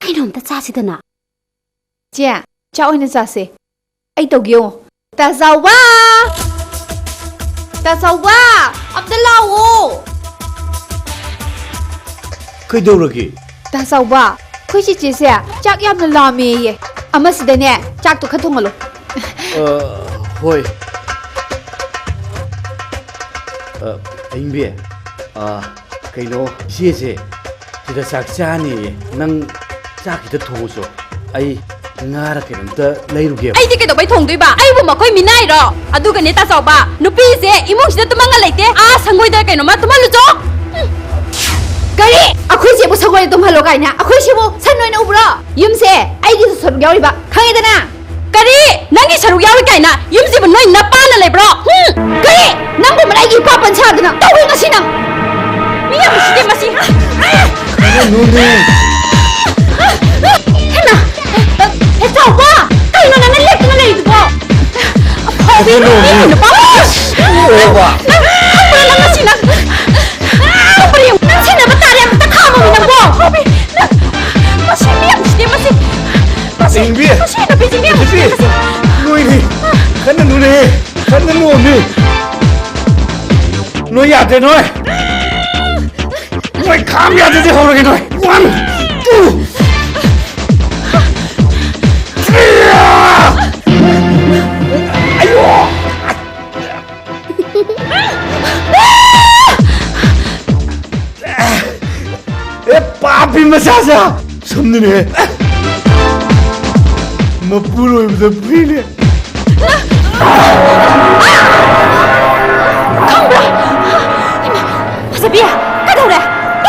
ꯀꯩꯅꯣꯝꯇ ꯆꯥꯁꯤꯗꯅ꯫ ꯆꯦ, ꯆꯥꯛ ꯑꯣꯏꯅ ꯆꯥꯁꯦ꯫ ꯑꯩ ꯇꯧꯒꯦ ꯌꯦꯡꯉꯣ꯫ ꯇꯥ ꯆꯥꯎꯕ! ꯇꯥ ꯆꯥꯎꯕ! ꯑꯝꯇ ꯂꯥꯛꯑꯣ! ꯀꯩꯗꯧꯔꯒꯦ? ꯇꯥ ꯆꯥꯎꯕ, ꯑꯩꯈꯣꯏ ꯆꯦꯆꯦꯁꯦ ꯆꯥꯛ ꯌꯥꯝꯅ ꯂꯥꯝꯃꯦꯌꯦ꯫ ꯑꯃꯁꯤꯗꯅꯦ, ꯆꯥꯛꯇꯣ ꯈꯔ ꯊꯣꯡꯍꯜꯂꯣ꯫ ꯑ, ꯍꯣꯏ꯫ ꯑ, ꯑꯌꯤꯡꯕꯤ, ꯑ, ꯀꯩꯅꯣ, ꯏꯆꯦꯁꯦ ꯁꯤꯗ ꯆꯥꯛ ꯆꯥꯅꯦꯌꯦ꯫ ꯅꯪ ꯆꯥꯛ ꯈꯤꯇ ꯊꯣꯡꯉꯨꯆꯣ꯫ ꯑꯩ ꯉꯥꯔ ꯀꯩꯅꯣꯝꯇ ꯂꯩꯔꯨꯒꯦꯕ꯫ ꯑꯩꯗꯤ ꯀꯩꯗꯧꯕꯩ ꯊꯣꯡꯗꯣꯏꯕ? ꯑꯩꯕꯨ ꯃꯈꯣꯏ ꯃꯤꯅꯥꯏꯔꯣ? ꯑꯗꯨꯒꯅꯦ, ꯇꯥ ꯆꯥꯎꯕ, ꯅꯨꯄꯤꯁꯦ ꯏꯃꯨꯡꯁꯤꯗ ꯇꯨꯝꯃꯒ ꯂꯩꯇꯦ꯫ ꯑꯥ, ꯁꯪꯒꯣꯏꯗ ꯀꯩꯅꯣꯝꯃ ꯇꯨꯝꯍꯜꯂꯨꯆꯣ꯫ ꯎꯝ꯫ ꯀꯔꯤ? ꯑꯩꯈꯣꯏ ꯆꯦꯕꯨ ꯁꯪꯒꯣꯏꯗ ꯇꯨꯝꯍꯜꯂꯣ ꯀꯥꯏꯅ? ꯑꯩꯈꯣꯏ ꯁꯤꯕꯨ ꯁꯟ ꯑꯣꯏꯅ ꯎꯕ꯭ꯔꯣ? ꯌꯨꯝꯁꯦ ꯑꯩꯒꯤꯁꯨ ꯁꯔꯨꯛ ꯌꯥꯎꯔꯤꯕ, ꯈꯪꯉꯦꯗꯅ? ꯀꯔꯤ? ꯅꯪꯒꯤ ꯁꯔꯨꯛ ꯌꯥꯎꯏ ꯀꯥꯏꯅ? ꯌꯨꯝꯁꯤꯕꯨ ꯅꯣꯏ ꯅꯄꯥꯅ ꯂꯩꯕ꯭ꯔꯣ? ꯍꯨꯝ? ꯀꯔꯤ? ꯅꯪꯒꯨꯝꯕꯅ ꯑꯩꯒꯤ ꯏꯄꯥ ꯄꯟ ꯁꯥꯗꯅ ꯇꯧꯏ ꯉꯁꯤ ꯅꯪ! ꯃꯤ ꯌꯥꯝ ꯎꯁꯤꯠꯇꯦ ꯃꯁꯤ! ꯀꯔꯤꯅꯣꯅꯦ? ꯍꯦꯃꯥ! ꯍꯦ ꯆꯥꯎꯕ! ꯀꯩꯅꯣ ꯅꯪꯅ ꯂꯦꯞꯇꯅ ꯂꯩꯔꯤꯗꯨꯕꯣ? ꯑꯐꯥꯎꯕꯤ! ꯀꯔꯤꯅꯣ? ꯃꯤ ꯅꯨꯄꯥ! ꯑꯣ, ꯕꯥ꯫ ꯅꯪ ꯈꯪꯕ꯭ꯔꯥ ꯅꯪ ꯉꯁꯤ ꯅꯪ? ꯅꯪ ꯄꯨꯔꯤ ꯅꯪ ꯁꯤꯟꯅꯕ ꯇꯥꯔꯦ, ꯑꯝꯇ ꯈꯥꯝꯃꯣꯃꯤ ꯅꯪꯕꯣ! ꯑꯐꯥꯎꯕꯤ! ꯅꯪ ꯃꯁꯤ ꯃꯤ ꯌꯥꯝ ꯎꯁꯤꯠꯇꯦ ꯃꯁꯤ! ꯃꯁꯤ, ꯏꯪꯕꯤ! ꯃꯁꯤ ꯅꯨꯄꯤꯁꯤ ꯃꯤ ꯌꯥꯝ ꯎꯁꯤꯠꯇꯦ ꯏꯪꯕꯤ! ꯃꯁꯤ! ꯅꯣꯏꯅꯤ! ꯀꯟꯅ ꯅꯣꯛꯅꯦ! ꯀꯟꯅ ꯅꯣꯛꯅꯦ! ꯅꯣꯏ ꯌꯥꯗ꯭ꯔꯦ ꯅꯣꯏ! ꯅꯣꯏ ꯈꯥꯝ ꯌꯥꯗ꯭ꯔꯗꯤ ꯍꯧꯔꯒꯦ ꯅꯣꯏ! One, two! Three! ꯑꯌꯣ! ꯑꯦ, ꯄꯥꯄꯤ ꯃꯆꯥꯁꯦ! ꯁꯝꯅꯤꯅꯦ! ꯃꯄꯨꯔꯣꯏꯕꯗ ꯐꯨꯏꯅꯦ! ꯈꯪꯕ꯭ꯔꯥ? ꯏꯃꯥ, ꯐꯖꯕꯤ, ꯀꯩꯗꯧꯔꯦ?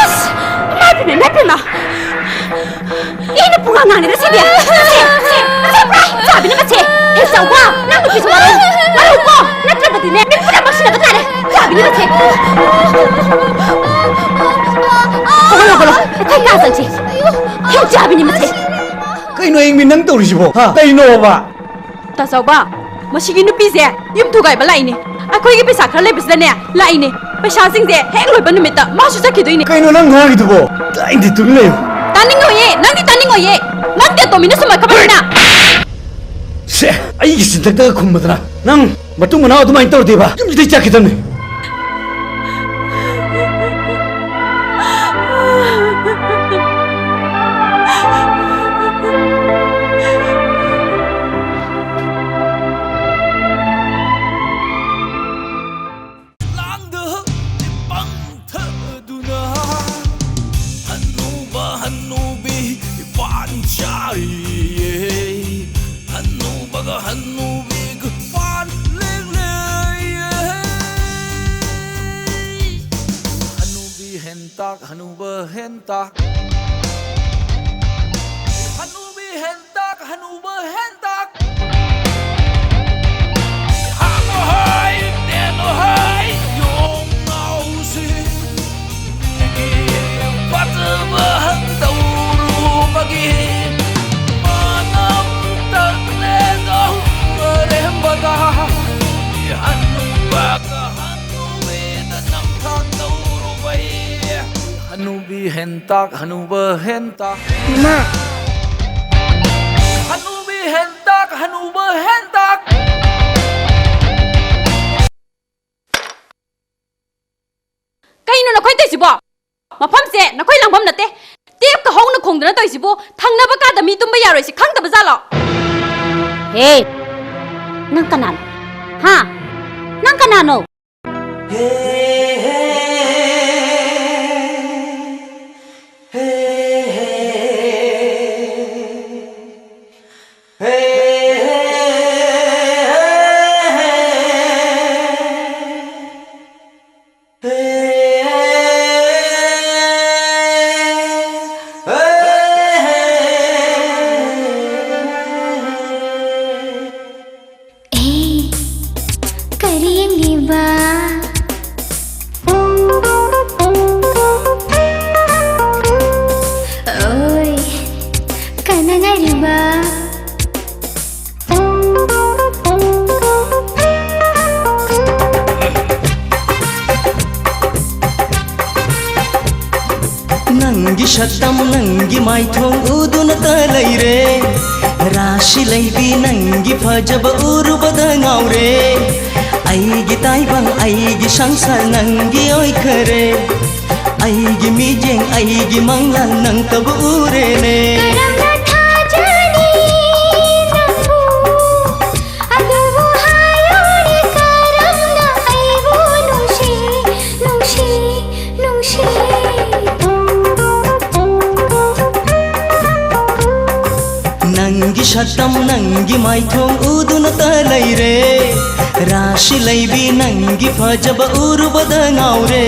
ꯑꯁ! ꯏꯃꯥ ꯏꯄꯦꯝꯃ, ꯏꯃꯥ ꯏꯄꯦꯝꯃ! ꯏꯅ ꯄꯨꯡꯉꯥꯡ ꯉꯥꯡꯅꯤꯗ ꯁꯤꯗꯤ! ꯁꯦ, ꯁꯦ, ꯃꯁꯤ ꯄꯨꯔꯥ ꯆꯥꯕꯤꯅꯤ ꯃꯁꯤ! ꯍꯦ ꯆꯥꯎꯕ, ꯅꯪ ꯅꯨꯄꯤꯁꯨ ꯋꯥꯔꯧ! ꯋꯥꯔꯧꯀꯣ! ꯅꯠꯇ꯭ꯔꯕꯗꯤꯅꯦ, ꯃꯤ ꯄꯨꯝꯅꯃꯛ ꯁꯤꯟꯅꯕ ꯇꯥꯔꯦ! ꯆꯥꯕꯤꯅꯤ ꯃꯁꯤ! ꯍꯧꯒꯠꯂꯣ, ꯍꯧꯒꯠꯂꯣ! ꯑꯩꯈꯣꯏ ꯀꯥ ꯆꯪꯁꯤ! ꯍꯦ ꯆꯥꯕꯤꯅꯤ ꯃꯁꯤ! ꯀꯩꯅꯣ ꯑꯌꯤꯡꯕꯤ ꯅꯪ ꯇꯧꯔꯤꯁꯤꯕꯣ? ꯍꯥ? ꯀꯩꯅꯣꯕ? ꯇꯥ ꯆꯥꯎꯕ, ꯃꯁꯤꯒꯤ ꯅꯨꯄꯤꯁꯦ ꯌꯨꯝ ꯊꯨꯒꯥꯏꯕ ꯂꯥꯛꯏꯅꯦ꯫ ꯑꯩꯈꯣꯏꯒꯤ ꯄꯩꯁꯥ ꯈꯔ ꯂꯩꯕꯁꯤꯗꯅꯦ ꯂꯥꯛꯏꯅꯦ꯫ ꯄꯩꯁꯥꯁꯤꯡꯁꯦ ꯍꯦꯛ ꯂꯣꯏꯕ ꯅꯨꯃꯤꯠꯇ ꯃꯥꯁꯨ ꯆꯠꯈꯤꯗꯣꯏꯅꯦ꯫ ꯀꯩꯅꯣ ꯅꯪ ꯉꯥꯡꯉꯤꯗꯨꯕꯣ? ꯇꯥꯅꯤꯡꯗꯦ, ꯇꯨꯃꯤꯟ ꯂꯩꯌꯨ꯫ ꯇꯥꯅꯤꯡꯉꯣꯏꯌꯦ, ꯅꯪꯗꯤ ꯇꯥꯅꯤꯡꯉꯣꯏꯌꯦ꯫ ꯅꯠꯇꯦ, ꯇꯣꯝꯕꯤꯅ ꯁꯨꯝ ꯍꯥꯏꯈꯠꯄꯅꯤꯅ꯫ ꯁꯦ, ꯑꯩꯒꯤ ꯆꯤꯟꯊꯛꯇꯒ ꯈꯨꯝꯕꯗꯅ ꯅꯪ ꯃꯇꯨꯡ ꯃꯅꯥꯎ ꯑꯗꯨꯃꯥꯏꯅ ꯇꯧꯔꯗꯤꯕ ꯌꯨꯝꯁꯤꯗꯩ ꯆꯠꯈꯤꯗꯕꯅꯤ꯫ ꯂꯥꯡꯗ ꯄꯪꯊꯗꯨꯅ ꯍꯅꯨꯕ ꯍꯅꯨꯕꯤ ꯄꯥꯟ ꯆꯥꯔꯤꯌꯦ꯫ ꯍꯅꯨꯕꯒ ꯍꯅꯨꯕꯤꯒ ꯄꯥꯟ ꯂꯦꯡꯂꯦꯌꯦ꯫ ꯍꯅꯨꯕꯤ ꯍꯦꯟꯇꯥꯛ, ꯍꯅꯨꯕ ꯍꯦꯟꯇꯥꯛ꯫ ꯍꯅꯨꯕꯤ ꯍꯦꯟꯇꯥꯛ, ꯍꯅꯨꯕ ꯍꯦꯟꯇꯥꯛ꯫ ꯍꯥꯡꯉꯣ ꯍꯥꯏ, ꯇꯦꯟꯅꯣ ꯍꯥꯏ, ꯌꯣꯡ ꯉꯥꯎꯁꯤ꯫ ꯐꯠꯇꯕ ꯇꯧꯔꯨꯕꯒꯤ ꯃꯅꯝ ꯇꯛꯂꯦꯗꯣ ꯑꯔꯦꯝꯕꯗ꯫ ꯍꯅꯨꯕꯒ ꯍꯅꯨꯕꯤꯗ ꯅꯝꯊꯥꯛ ꯇꯧꯔꯨꯕꯩ꯫ ꯍꯅꯨꯕꯤ ꯍꯦꯟꯇꯥꯛ, ꯍꯅꯨꯕ ꯍꯦꯟꯇꯥꯛ꯫ ꯏꯃꯥ! ꯍꯅꯨꯕꯤ ꯍꯦꯟꯇꯥꯛ, ꯍꯅꯨꯕ ꯍꯦꯟꯇꯥꯛ꯫ ꯀꯩꯅꯣ ꯅꯈꯣꯏ ꯇꯧꯏꯁꯤꯕꯣ? ꯃꯐꯝꯁꯦ ꯅꯈꯣꯏ ꯂꯥꯡꯐꯝ ꯅꯠꯇꯦ꯫ ꯇꯦꯞꯀ ꯍꯧꯅ ꯈꯣꯡꯗꯅ ꯇꯧꯏꯁꯤꯕꯨ ꯊꯪꯅꯕ ꯀꯥꯗ ꯃꯤ ꯇꯨꯝꯕ ꯌꯥꯔꯣꯏꯁꯤ ꯈꯪꯗꯕ ꯖꯥꯠꯂꯣ? ꯍꯦ! ꯅꯪ ꯀꯅꯥꯅꯣ? ꯍꯥ? ꯅꯪ ꯀꯅꯥꯅꯣ? ꯑꯦ, ꯀꯔꯤ ꯌꯦꯡꯂꯤꯕ? ꯅꯪꯒꯤ ꯁꯛꯇꯝ, ꯅꯪꯒꯤ ꯃꯥꯏꯊꯣꯡ ꯎꯗꯨꯅꯇ ꯂꯩꯔꯦ꯫ ꯔꯥꯁꯤ ꯂꯩꯕꯤ, ꯅꯪꯒꯤ ꯐꯖꯕ ꯎꯔꯨꯕꯗ ꯉꯥꯎꯔꯦ꯫ ꯑꯩꯒꯤ ꯇꯥꯏꯕꯪ, ꯑꯩꯒꯤ ꯁꯪꯁꯥꯔ ꯅꯪꯒꯤ ꯑꯣꯏꯈꯔꯦ꯫ ꯑꯩꯒꯤ ꯃꯤꯠꯌꯦꯡ, ꯑꯩꯒꯤ ꯃꯪꯂꯥꯟ ꯅꯪꯇꯕꯨ ꯎꯔꯦꯅꯦ꯫ ꯀꯔꯝꯅ ꯊꯥꯖꯅꯤ ꯅꯪꯕꯨ? ꯑꯗꯨꯕꯨ ꯍꯥꯏꯌꯨꯅꯦ, ꯀꯔꯝꯅ ꯑꯩꯕꯨ ꯅꯨꯡꯁꯤ, ꯅꯨꯡꯁꯤ, ꯅꯨꯡꯁꯤ? ꯅꯪꯒꯤ ꯁꯛꯇꯝ, ꯅꯪꯒꯤ ꯃꯥꯏꯊꯣꯡ ꯎꯗꯨꯅꯇ ꯂꯩꯔꯦ꯫ ꯔꯥꯁꯤ ꯂꯩꯕꯤ, ꯅꯪꯒꯤ ꯐꯖꯕ ꯎꯔꯨꯕꯗ ꯉꯥꯎꯔꯦ꯫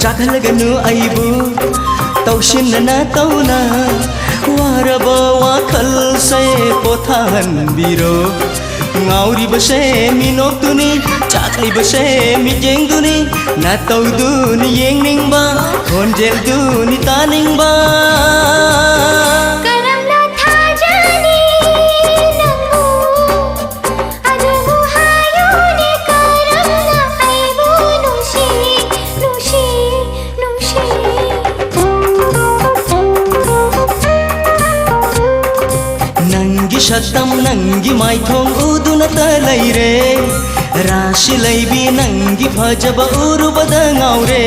ꯆꯥꯛꯍꯜꯂꯒꯅꯨ ꯑꯩꯕꯨ ꯇꯧꯁꯤꯟꯅꯅ ꯇꯧꯅ, ꯋꯥꯔꯕ ꯋꯥꯈꯜꯁꯦ ꯄꯣꯊꯥꯍꯟꯕꯤꯔꯣ꯫ ꯉꯥꯎꯔꯤꯕꯁꯦ ꯃꯤꯅꯣꯛꯇꯨꯅꯤ, ꯆꯥꯛꯂꯤꯕꯁꯦ ꯃꯤꯠꯌꯦꯡꯗꯨꯅꯤ, ꯅꯇꯧꯗꯨꯅꯤ ꯌꯦꯡꯅꯤꯡꯕ, ꯈꯣꯟꯖꯦꯜꯗꯨꯅꯤ ꯇꯥꯅꯤꯡꯕ꯫ ꯀꯔꯝꯅ ꯊꯥꯖꯅꯤ ꯅꯪꯕꯨ? ꯑꯗꯨꯕꯨ ꯍꯥꯏꯌꯨꯅꯦ, ꯀꯔꯝꯅ ꯑꯩꯕꯨ ꯅꯨꯡꯁꯤ, ꯅꯨꯡꯁꯤ, ꯅꯨꯡꯁꯤ? ꯅꯪꯒꯤ ꯁꯛꯇꯝ, ꯅꯪꯒꯤ ꯃꯥꯏꯊꯣꯡ ꯎꯗꯨꯅꯇ ꯂꯩꯔꯦ꯫ ꯔꯥꯁꯤ ꯂꯩꯕꯤ ꯅꯪꯒꯤ ꯐꯖꯕ ꯎꯔꯨꯕꯗ ꯉꯥꯎꯔꯦ꯫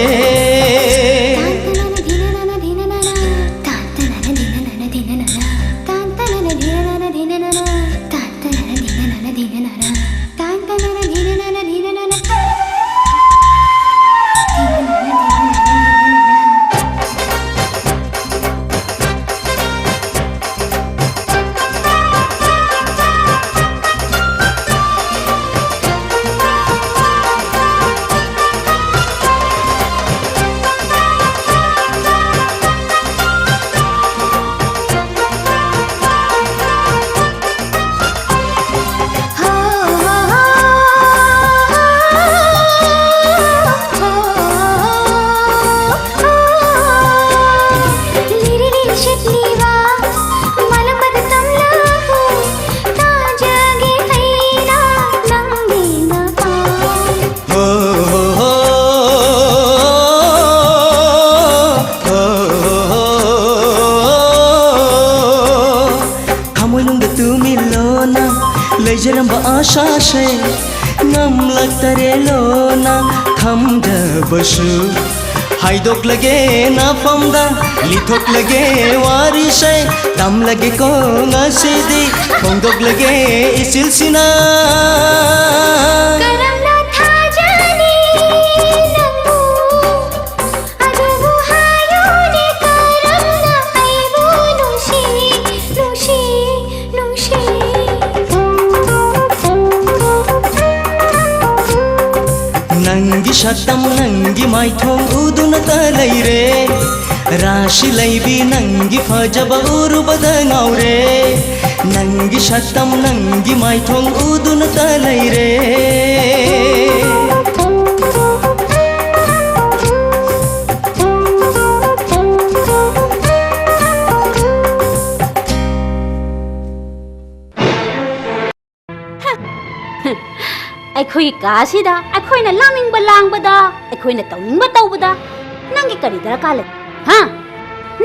ꯊꯃꯣꯏꯅꯨꯡꯗ ꯇꯨꯃꯤꯜꯂꯣꯅ ꯂꯩꯖꯔꯝꯕ ꯑꯥꯁꯥꯁꯦ ꯉꯝꯂꯛꯇꯔꯦ ꯂꯣꯅ ꯊꯝꯖꯕꯁꯨ꯫ ꯍꯥꯏꯗꯣꯛꯂꯒꯦ ꯅꯐꯝꯗ ꯂꯤꯊꯣꯛꯂꯒꯦ ꯋꯥꯔꯤꯁꯦ꯫ ꯇꯝꯂꯒꯦꯀꯣ ꯉꯁꯤꯗꯤ ꯐꯣꯡꯗꯣꯛꯂꯒꯦ ꯏꯆꯤꯜꯁꯤꯅ꯫ ꯀꯔꯝꯅ ꯊꯥꯖꯅꯤ ꯅꯪꯕꯨ? ꯑꯗꯨꯕꯨ ꯍꯥꯏꯌꯨꯅꯦ ꯀꯔꯝꯅ ꯑꯩꯕꯨ ꯅꯨꯡꯁꯤ, ꯅꯨꯡꯁꯤ, ꯅꯨꯡꯁꯤ꯫ ꯅꯪꯒꯤ ꯁꯛꯇꯝ ꯅꯪꯒꯤ ꯃꯥꯏꯊꯣꯡ ꯎꯗꯨꯅꯇ ꯂꯩꯔꯦ꯫ ꯔꯥꯁꯤ ꯂꯩꯕꯤ ꯅꯪꯒꯤ ꯐꯖꯕ ꯎꯔꯨꯕꯗ ꯉꯥꯎꯔꯦ꯫ ꯅꯪꯒꯤ ꯁꯛꯇꯝ ꯅꯪꯒꯤ ꯃꯥꯏꯊꯣꯡ ꯎꯗꯨꯅꯇ ꯂꯩꯔꯦ꯫ ꯑꯩꯈꯣꯏꯒꯤ ꯀꯥꯁꯤꯗ ꯑꯩꯈꯣꯏꯅ ꯂꯥꯡꯅꯤꯡꯕ ꯂꯥꯡꯕꯗ, ꯑꯩꯈꯣꯏꯅ ꯇꯧꯅꯤꯡꯕ ꯇꯧꯕꯗ ꯅꯪꯒꯤ ꯀꯔꯤ ꯗꯔꯀꯥꯔ ꯂꯩ? ꯍꯥ?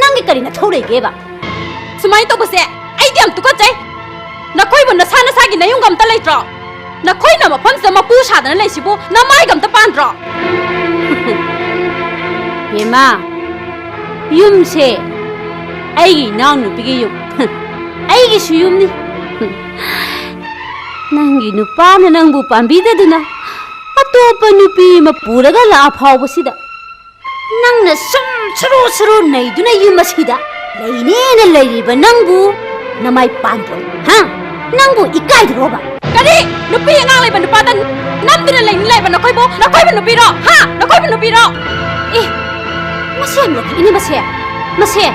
ꯅꯪꯒꯤ ꯀꯔꯤ ꯅꯊꯧ ꯂꯩꯒꯦꯕ? ꯁꯨꯃꯥꯏꯅ ꯇꯧꯕꯁꯦ ꯑꯩꯗꯤ ꯌꯥꯝ ꯇꯨꯀꯠꯆꯩ꯫ ꯅꯈꯣꯏꯕꯨ ꯅꯁꯥ ꯅꯁꯥꯒꯤ ꯅꯌꯨꯝꯒ ꯑꯝꯇ ꯂꯩꯇ꯭ꯔꯣ? ꯅꯈꯣꯏꯅ ꯃꯐꯝꯁꯤꯗ ꯃꯄꯨ ꯁꯥꯗꯅ ꯂꯩꯁꯤꯕꯨ ꯅꯃꯥꯏꯒ ꯑꯝꯇ ꯄꯥꯟꯗ꯭ꯔꯣ? ꯍꯦꯃꯥ, ꯌꯨꯝꯁꯦ ꯑꯩꯒꯤ ꯏꯅꯥꯎꯅꯨꯄꯤꯒꯤ ꯌꯨꯝ꯫ ꯑꯩꯒꯤꯁꯨ ꯌꯨꯝꯅꯤ꯫ ꯅꯪꯒꯤ ꯅꯨꯄꯥꯅ ꯅꯪꯕꯨ ꯄꯥꯝꯕꯤꯗꯗꯨꯅ ꯑꯇꯣꯞꯄ ꯅꯨꯄꯤ ꯑꯃ ꯄꯨꯔꯒ ꯂꯥꯛꯑ ꯐꯥꯎꯕꯁꯤꯗ ꯅꯪꯅ ꯁꯨꯝ ꯁꯨꯔꯨ ꯁꯨꯔꯨ ꯅꯩꯗꯨꯅ ꯌꯨꯝ ꯑꯁꯤꯗ ꯂꯩꯅꯦꯅ ꯂꯩꯔꯤꯕ ꯅꯪꯕꯨ ꯅꯃꯥꯏ ꯄꯥꯟꯕ꯭ꯔꯣ? ꯍꯥ? ꯅꯪꯕꯨ ꯏꯀꯥꯏꯗ꯭ꯔꯣꯕ? ꯀꯔꯤ? ꯅꯨꯄꯤ ꯑꯉꯥꯡ ꯂꯩꯕ ꯅꯨꯄꯥꯗ ꯅꯝꯗꯨꯅ ꯂꯩꯅꯤ ꯂꯩꯕ ꯅꯈꯣꯏꯕꯨ? ꯅꯈꯣꯏꯕꯨ ꯅꯨꯄꯤꯔꯣ? ꯍꯥ? ꯅꯈꯣꯏꯕꯨ ꯅꯨꯄꯤꯔꯣ? ꯑꯦ, ꯃꯁꯤ ꯌꯥꯝ ꯂꯩꯈꯠꯂꯤꯅꯦ ꯃꯁꯦ꯫ ꯃꯁꯦ,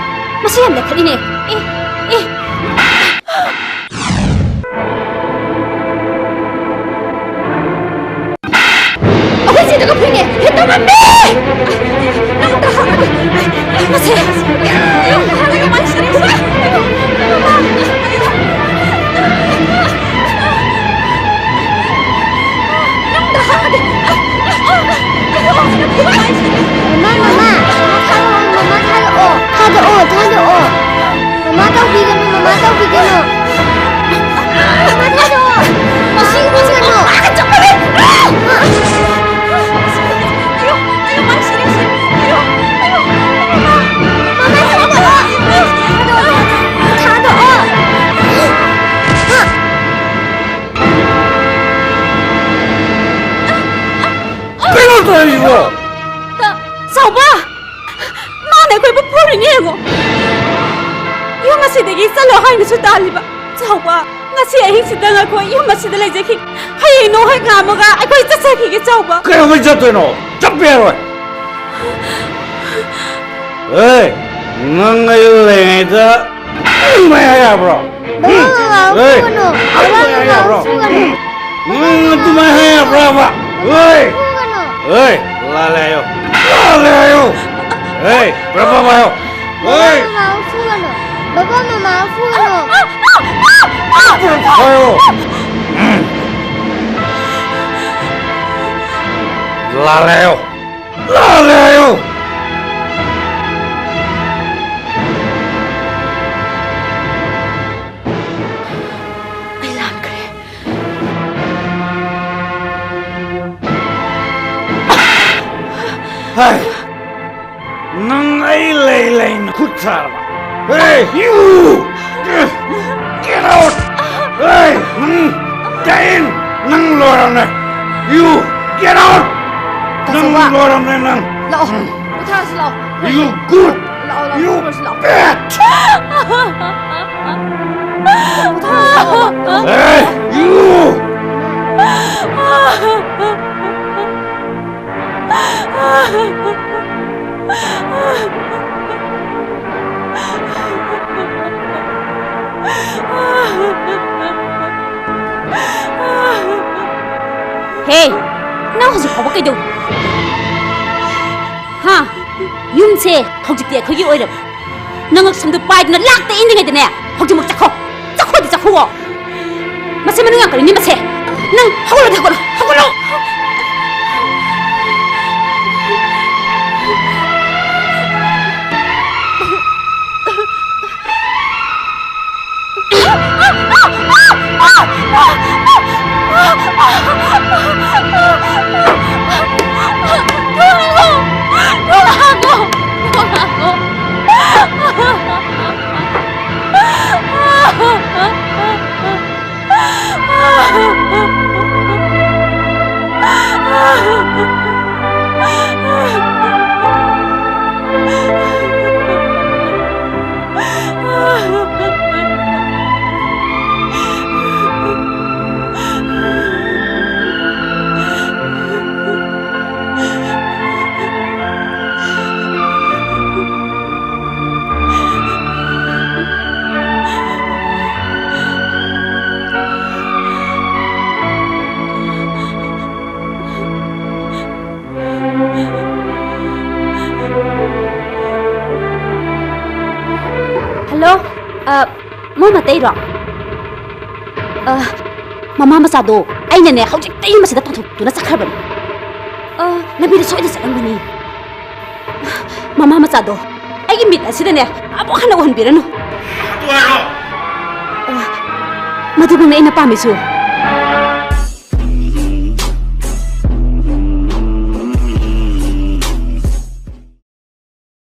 ꯃꯁꯤ ꯌꯥꯝ ꯂꯩꯈꯠꯂꯤꯅꯦ꯫ ꯑꯦ, ꯑꯦ꯫ ꯑꯩꯈꯣꯏ ꯆꯦꯗꯒ ꯐꯨꯏꯅꯦ! ꯍꯦꯛꯇ ꯉꯝꯃꯦ! ꯅꯪ ꯑꯝꯇ ꯍꯥꯠꯂꯒ, ꯃꯁꯦ! ꯅꯪ ꯑꯝꯇ ꯍꯥꯠꯂꯒ ꯃꯥꯏ ꯁꯤꯔꯦ! ꯅꯪ ꯑꯝꯇ ꯍꯥꯠꯂꯒ! ꯃꯃꯥ, ꯃꯃꯥ! ꯃꯃꯥ ꯊꯥꯔꯛꯑꯣ, ꯃꯃꯥ ꯊꯥꯔꯛꯑꯣ! ꯊꯥꯗꯣꯛꯑꯣ, ꯊꯥꯗꯣꯛꯑꯣ! ꯃꯃꯥ ꯇꯧꯕꯤꯒꯅꯨ, ꯃꯃꯥ ꯇꯧꯕꯤꯒꯅꯨ! ꯃꯃꯥ ꯊꯥꯗꯣꯛꯑꯣ! ꯃꯁꯤ ꯏꯕꯨꯡꯉꯣꯗꯣ! ꯃꯃꯥ ꯊꯥꯗꯣꯛꯑꯣ! ꯊꯥꯗꯣꯛꯑꯣ! ꯀꯩꯅꯣ ꯇꯧꯔꯤꯕꯣ? ꯆꯥꯎꯕ! ꯃꯥꯅ ꯑꯩꯈꯣꯏꯕꯨ ꯐꯨꯔꯤꯅꯦ ꯌꯦꯡꯉꯣ! ꯌꯨꯝ ꯑꯁꯤꯗꯒꯤ ꯆꯠꯂꯣ ꯍꯥꯏꯅꯁꯨ ꯇꯥꯜꯂꯤꯕ! ꯆꯥꯎꯕ! ꯉꯁꯤ ꯑꯍꯤꯡꯁꯤꯗ ꯉꯥꯏꯈꯣ, ꯌꯨꯝ ꯑꯁꯤꯗ ꯂꯩꯖꯈꯤ꯫ ꯍꯌꯦꯡ ꯅꯣꯡ ꯍꯦꯛ ꯉꯥꯝꯃꯒ ꯑꯩꯈꯣꯏ ꯆꯠꯆꯈꯤꯒꯦ, ꯆꯥꯎꯕ꯫ ꯀꯩꯗꯧꯉꯩ ꯆꯠꯇꯣꯏꯅꯣ? ꯆꯠꯄ ꯌꯥꯔꯣꯏ꯫ ꯑꯦ, ꯅꯪ ꯑꯩ ꯂꯩꯉꯩꯗ ꯑꯗꯨꯃꯥꯏ ꯍꯥꯏ ꯌꯥꯕ꯭ꯔꯣ? ꯕꯕꯥ, ꯃꯃꯥ, ꯑꯦ, ꯐꯨꯒꯅꯨ꯫ ꯕꯕꯥ, ꯑꯗꯨꯃꯥꯏ ꯍꯥꯏ ꯃꯃꯥ, ꯌꯥꯕ꯭ꯔꯣ? ꯐꯨꯒꯅꯨ꯫ ꯅꯪ ꯑꯗꯨꯃꯥꯏ ꯍꯥꯏ ꯌꯥꯕ꯭ꯔꯕ? ꯕꯕꯥ, ꯑꯦ! ꯐꯨꯒꯅꯨ꯫ ꯑꯦ! ꯂꯥꯜꯂꯦ ꯍꯥꯏꯌꯣ꯫ ꯂꯥꯜꯂꯦ ꯍꯥꯏꯌꯣ꯫ ꯑꯦ! ꯄ꯭ꯔꯚꯥ ꯍꯥꯏꯌꯣ꯫ ꯕꯕꯥ, ꯑꯦ! ꯃꯃꯥ, ꯐꯨꯒꯅꯨ꯫ ꯕꯕꯥ, ꯃꯃꯥ, ꯐꯨꯒꯅꯨ꯫ ꯍꯥꯏꯌꯣ꯫ ꯎꯝ꯫ ꯂꯥꯜꯂꯦ ꯍꯥꯏꯌꯣ꯫ ꯂꯥꯜꯂꯦ ꯍꯥꯏꯌꯣ꯫ ꯑꯩ ꯂꯥꯟꯈ꯭ꯔꯦ꯫ ꯍꯥꯏ, ꯅꯪ ꯑꯩ ꯂꯩ ꯂꯩꯅ ꯈꯨꯠ ꯁꯥꯔꯕ? Hey, you! Get out! Hey, ꯅꯪ ꯀꯩꯅ ꯅꯪ ꯂꯣꯏꯔꯝꯅꯦ! You! Get out! ꯅꯪ ꯇꯥꯆꯧꯕ꯫ ꯂꯣꯏꯔꯝꯅꯦ ꯅꯪ! ꯂꯥꯛꯑꯣ꯫ ꯎꯝ. ꯄꯣꯊꯥꯔꯁꯤ ꯂꯥꯛꯑꯣ꯫ You good! ꯂꯥꯛꯑꯣ, ꯂꯥꯛꯑꯣ, You ꯄꯣꯊꯥꯔꯁꯤ ꯂꯥꯛꯑꯣ꯫ Bad! ꯄꯣꯊꯥꯔꯁꯤ ꯂꯥꯛꯑꯣ꯫ Hey, you! ꯍꯦ, ꯅꯪ ꯍꯧꯖꯤꯛ ꯐꯥꯎꯕ ꯀꯩꯗꯧ? ꯍꯥ? ꯌꯨꯝꯁꯦ ꯍꯧꯖꯤꯛꯇꯤ ꯑꯩꯈꯣꯏꯒꯤ ꯑꯣꯏꯔꯕ꯫ ꯅꯪ ꯁꯝꯗꯨ ꯄꯥꯏꯗꯅ ꯂꯥꯛꯇ ꯏꯟꯗ꯭ꯔꯤꯉꯩꯗꯅꯦ, ꯍꯧꯖꯤꯛꯃꯛ ꯆꯠꯈꯣ꯫ ꯆꯠꯈꯣꯗꯤ ꯆꯠꯈꯣꯋꯣ꯫ ꯃꯁꯤ ꯃꯅꯨꯡ ꯌꯥꯝ ꯀꯔꯤꯅꯤ ꯃꯁꯦ꯫ ꯅꯪ ꯍꯧꯒꯠꯂꯣ, ꯍꯧꯒꯠꯂꯣ, ꯍꯧꯒꯠꯂꯣ꯫ ꯍꯜꯂꯣ, ꯑ, ꯃꯣꯏ ꯃꯇꯩꯔꯣ? ꯑ, ꯃꯃꯥ ꯃꯆꯥꯗꯣ ꯑꯩꯅꯅꯦ ꯍꯧꯖꯤꯛꯇ ꯌꯨꯝ ꯑꯁꯤꯗ ꯇꯥꯟꯊꯣꯛꯇꯨꯅ ꯆꯠꯈ꯭ꯔꯕꯅꯤ꯫ ꯑ, ꯂꯝꯕꯤꯗ ꯁꯣꯏꯗꯅ ꯆꯠꯂꯝꯒꯅꯤ꯫ ꯃꯃꯥ ꯃꯆꯥꯗꯣ ꯑꯩꯒꯤ ꯃꯤꯠ ꯑꯁꯤꯗꯅꯦ ꯑꯃꯨꯛ ꯍꯟꯅ ꯎꯍꯟꯕꯤꯔꯅꯨ꯫ ꯑ, ꯃꯗꯨꯕꯨꯅꯦ ꯑꯩꯅ ꯄꯥꯝꯃꯤꯁꯨ꯫